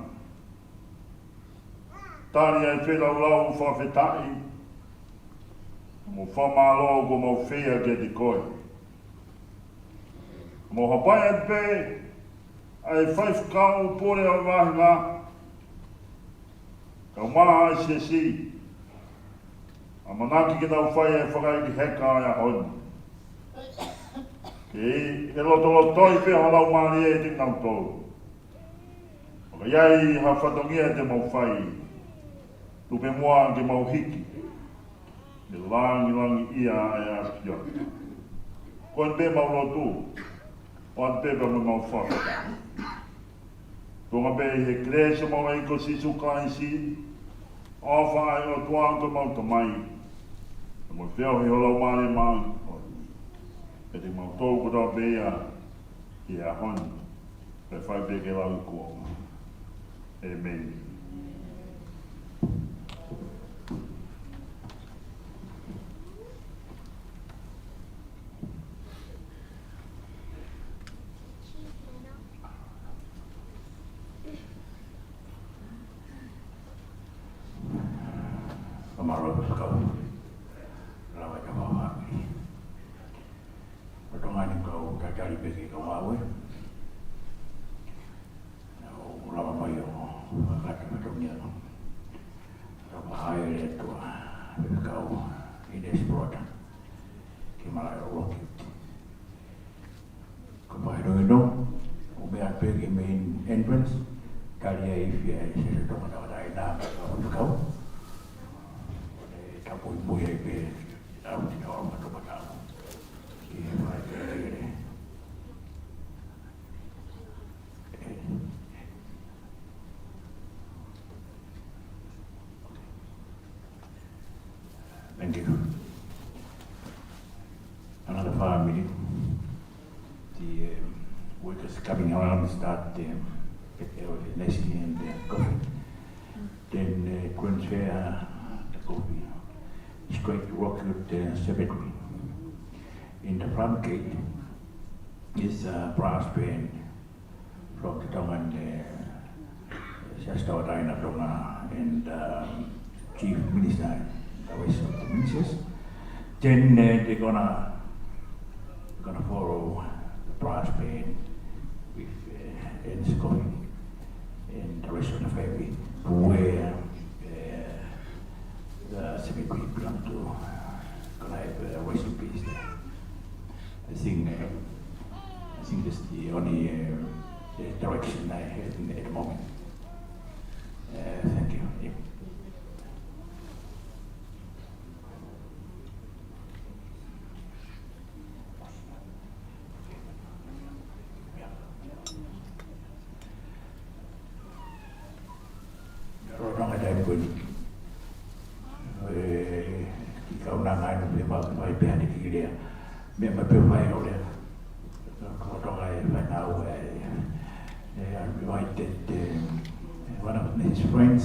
Tali ʻa e feilaulau fakafetaʻi mo e fakamālō kuo mau feia kiate koe. Mau hapai atu pē ʻa e faifekau pule ʻo e vahenga, kae ʻumaʻā ʻa e siasi. ʻAmanaki ke tau fai e fakaʻeiʻeiki heka ʻo e ʻaho ni. Ke ʻi he lotolotoi pē ho Laumālie ʻiate kinautolu. Ka ʻi ai ha fatongia te mau fai, tuku pē muʻa ke mau hiki, ke langilangiʻia ʻa e ʻAfiona. Ko eni pē mau lotu, ʻoatu pē pea mo ʻemau fakafetaʻi. Tuʻunga pē ʻi he kelesi ʻa homau ʻEiki ko Sīsū Kalaisi, ʻofa ʻa e ʻOtua ko homau Tamai, pea mo e feohi ʻa e Laumālie Māʻoniʻoni, ʻiate kimautolu kotoa pē ia ʻi he ʻaho ni, pea fai pē ke lau ʻi he kuonga. ʻĒmeni. Fakamālō faifekau. Lava e kau fāmili. Ko e tokanga ni kau tatali pē ki he kau ngāue. ʻOku lava mai ʻo fakakakato e fatongia. Lava hāʻele atu ʻa e faifekau ʻInesi Polota ki he malaʻe ʻo Lockwood. Ko e mahinohino, ʻo meʻa pē ki he main entrance, tali ai e ifi ʻa e Siasi ʻo e Tonga Tauʻatāina mo e kau faifekau. ʻE tapuimui ai pē, ʻa e ʻaho ni ʻa e ʻaho ni ʻa e tokotaha. Ki he fai ke ʻe. Thank you. Another five minutes. The um, workers coming around start um, get their necessary and uh, coffee. Then uh, transfer uh, the coffee straight to Rockwood uh, Cemetery. In the front gate is a brass band from the Tongan uh, Siasi Tauʻatāina Tonga and um, Chief Minister and the rest of the ministers. Then uh, they're gonna gonna follow the brass band with uh, Ernest Coffin and the rest of the family to where uh, the cemetery belong to. Gonna have a rest in peace there. I think uh, I think that's the only uh, the direction I have in, at the moment. Uh, thank you. Yeah. Lolotonga e taimi ko eni. ʻE, ki he kaunanga ʻeni pē mau fai pē hane ki lea. Meʻa mai pē fai ʻo lea. Lolotonga e fai nau e, e, I invited, um, one of his friends.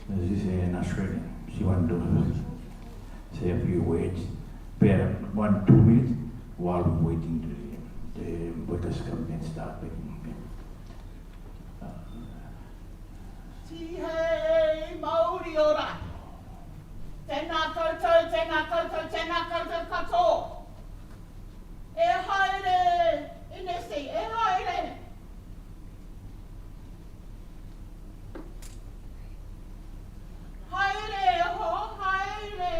This is an Australian. She want to say a few words. About one, two minutes while we waiting to the, the workers come and start making. Tihei mauri ora. Tēnā koutou, tēnā koutou, tēnā koutou katoa. ʻE haere, ʻInesi, ʻe haere. Haere, ho, haere.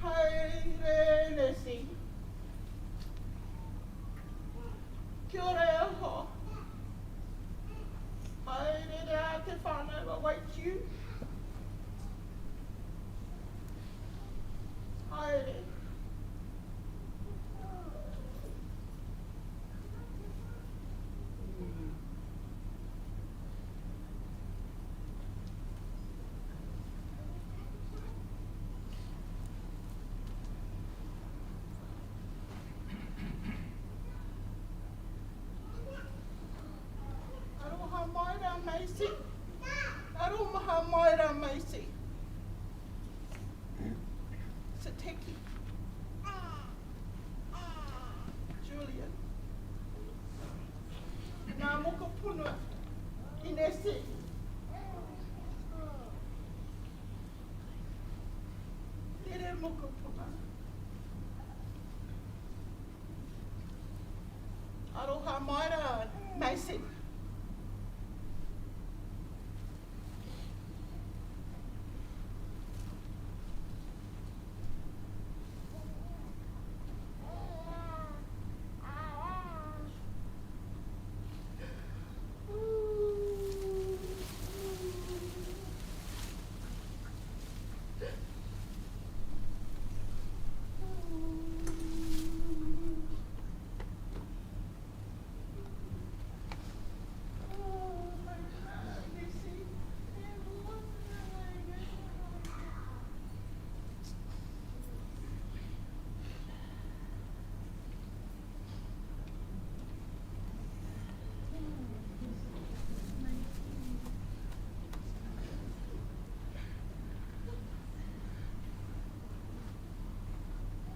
Haere, ʻInesi. Kia ora e hoa. Haere ā te fānau ʻa Waitiu. Haere. Mokopunga. Aloha mai ra, Mason.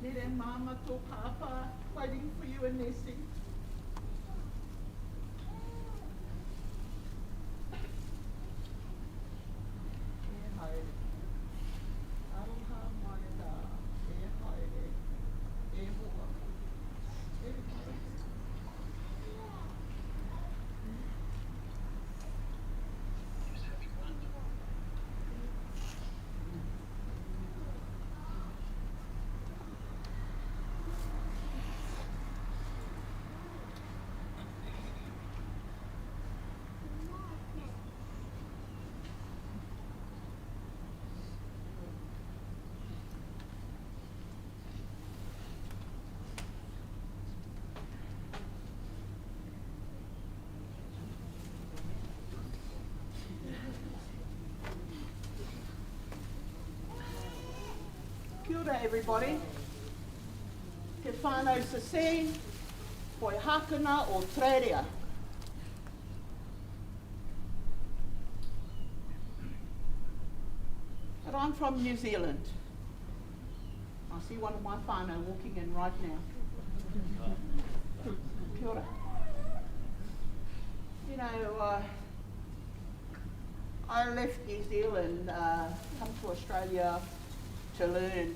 Nere, Mama, to Papa, waiting for you and Nessie. E haere. Aloha mai ra. E haere. E hoa. E haere. Kia ora, everybody. Te Whānau Sasee, Poihākena, Australia. But I'm from New Zealand. I see one of my whānau walking in right now. Kia ora. You know, uh, I left New Zealand, uh, come to Australia to learn.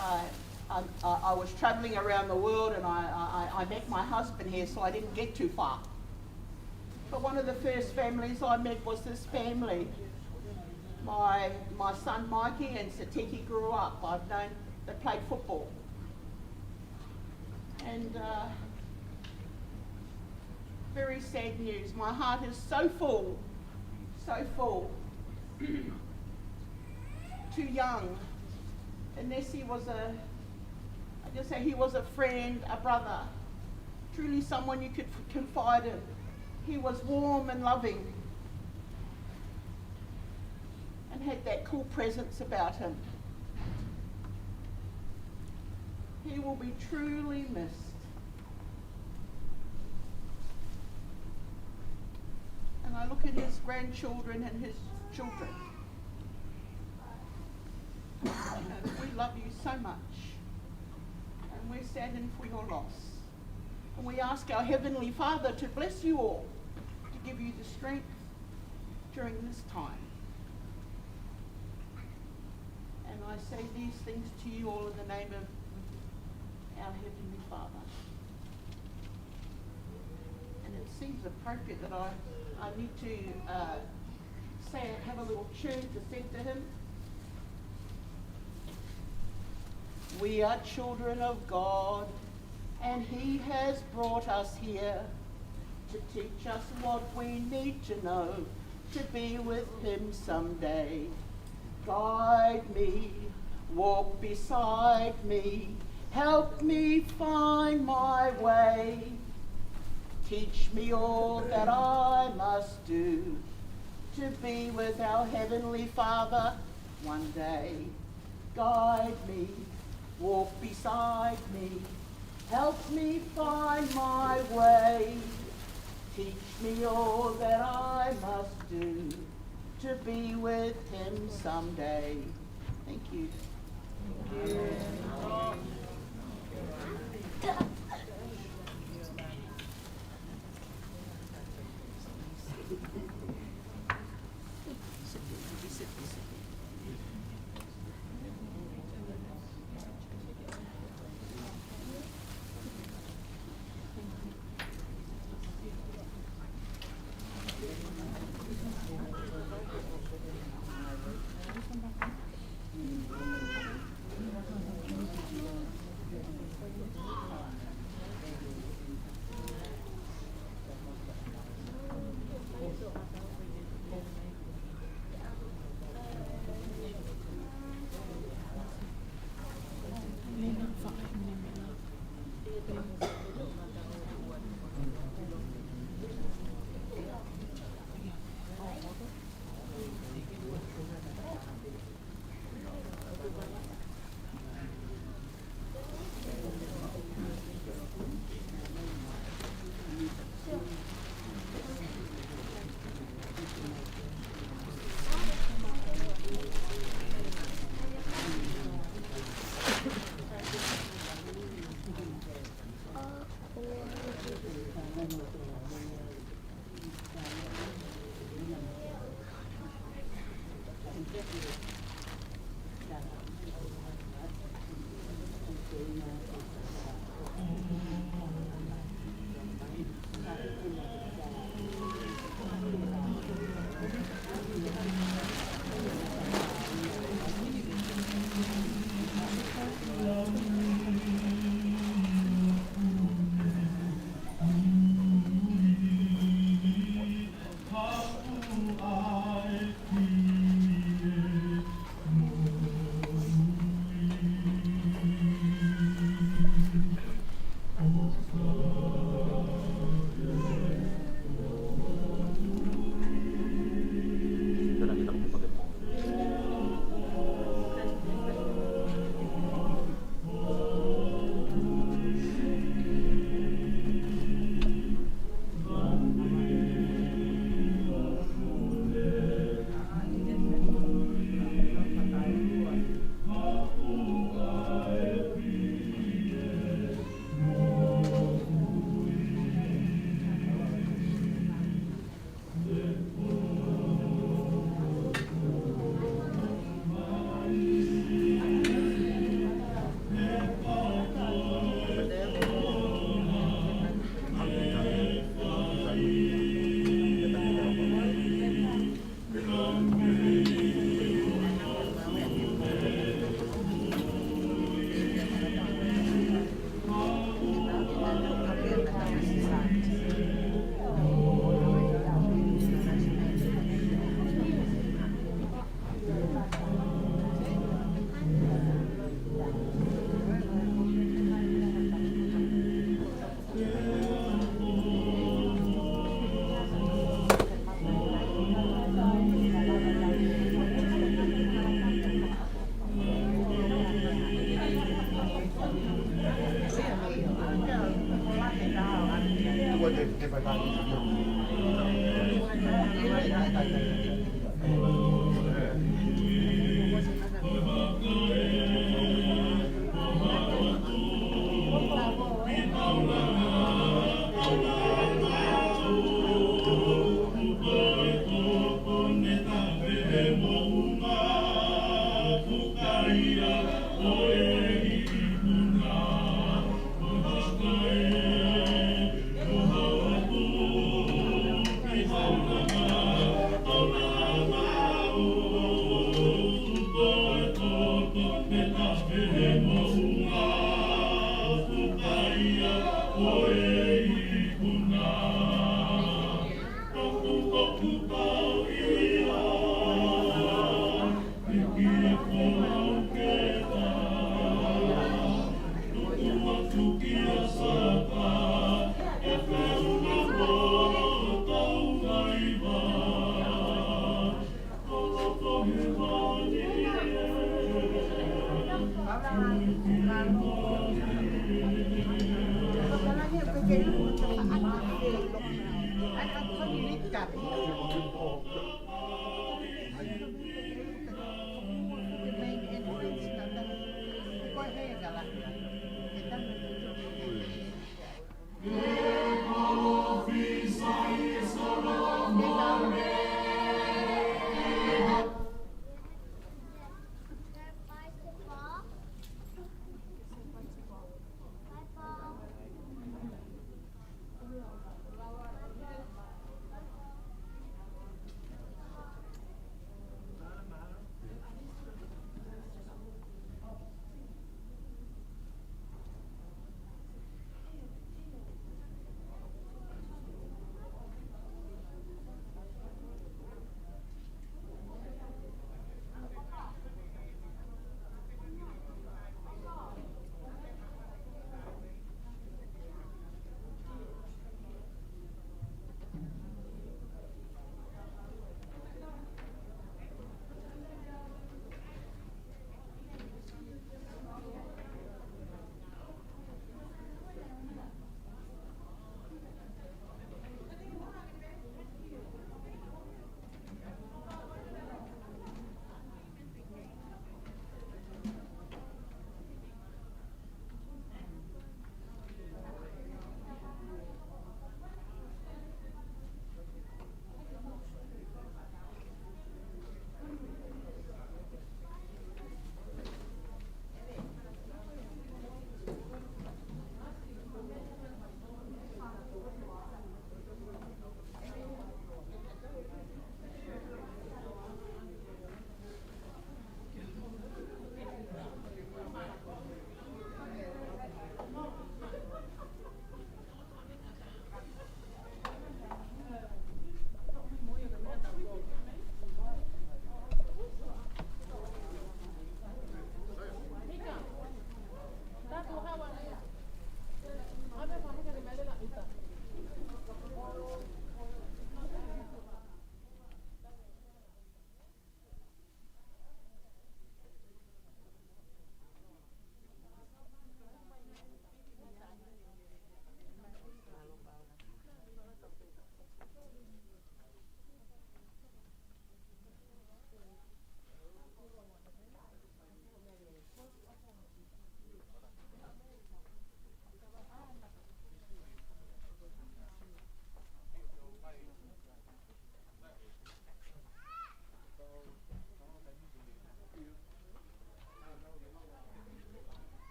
I, I, I was travelling around the world and I, I, I met my husband here, so I didn't get too far. But one of the first families I met was this family. My, my son Mikey and Satiki grew up. I've known, they played football. And, uh, very sad news. My heart is so full, so full. Too young. And Nessie was a, I just say he was a friend, a brother. Truly someone you could confide in. He was warm and loving and had that cool presence about him. He will be truly missed. And I look at his grandchildren and his children. We love you so much. And we're saddened for your loss. And we ask our Heavenly Father to bless you all, to give you the strength during this time. And I say these things to you all in the name of our Heavenly Father. And it seems appropriate that I, I need to, uh, say, have a little tune to sing to him. We are children of God, and he has brought us here to teach us what we need to know to be with him someday. Guide me, walk beside me, help me find my way. Teach me all that I must do to be with our Heavenly Father one day. Guide me, walk beside me, help me find my way. Teach me all that I must do to be with him someday. Thank you.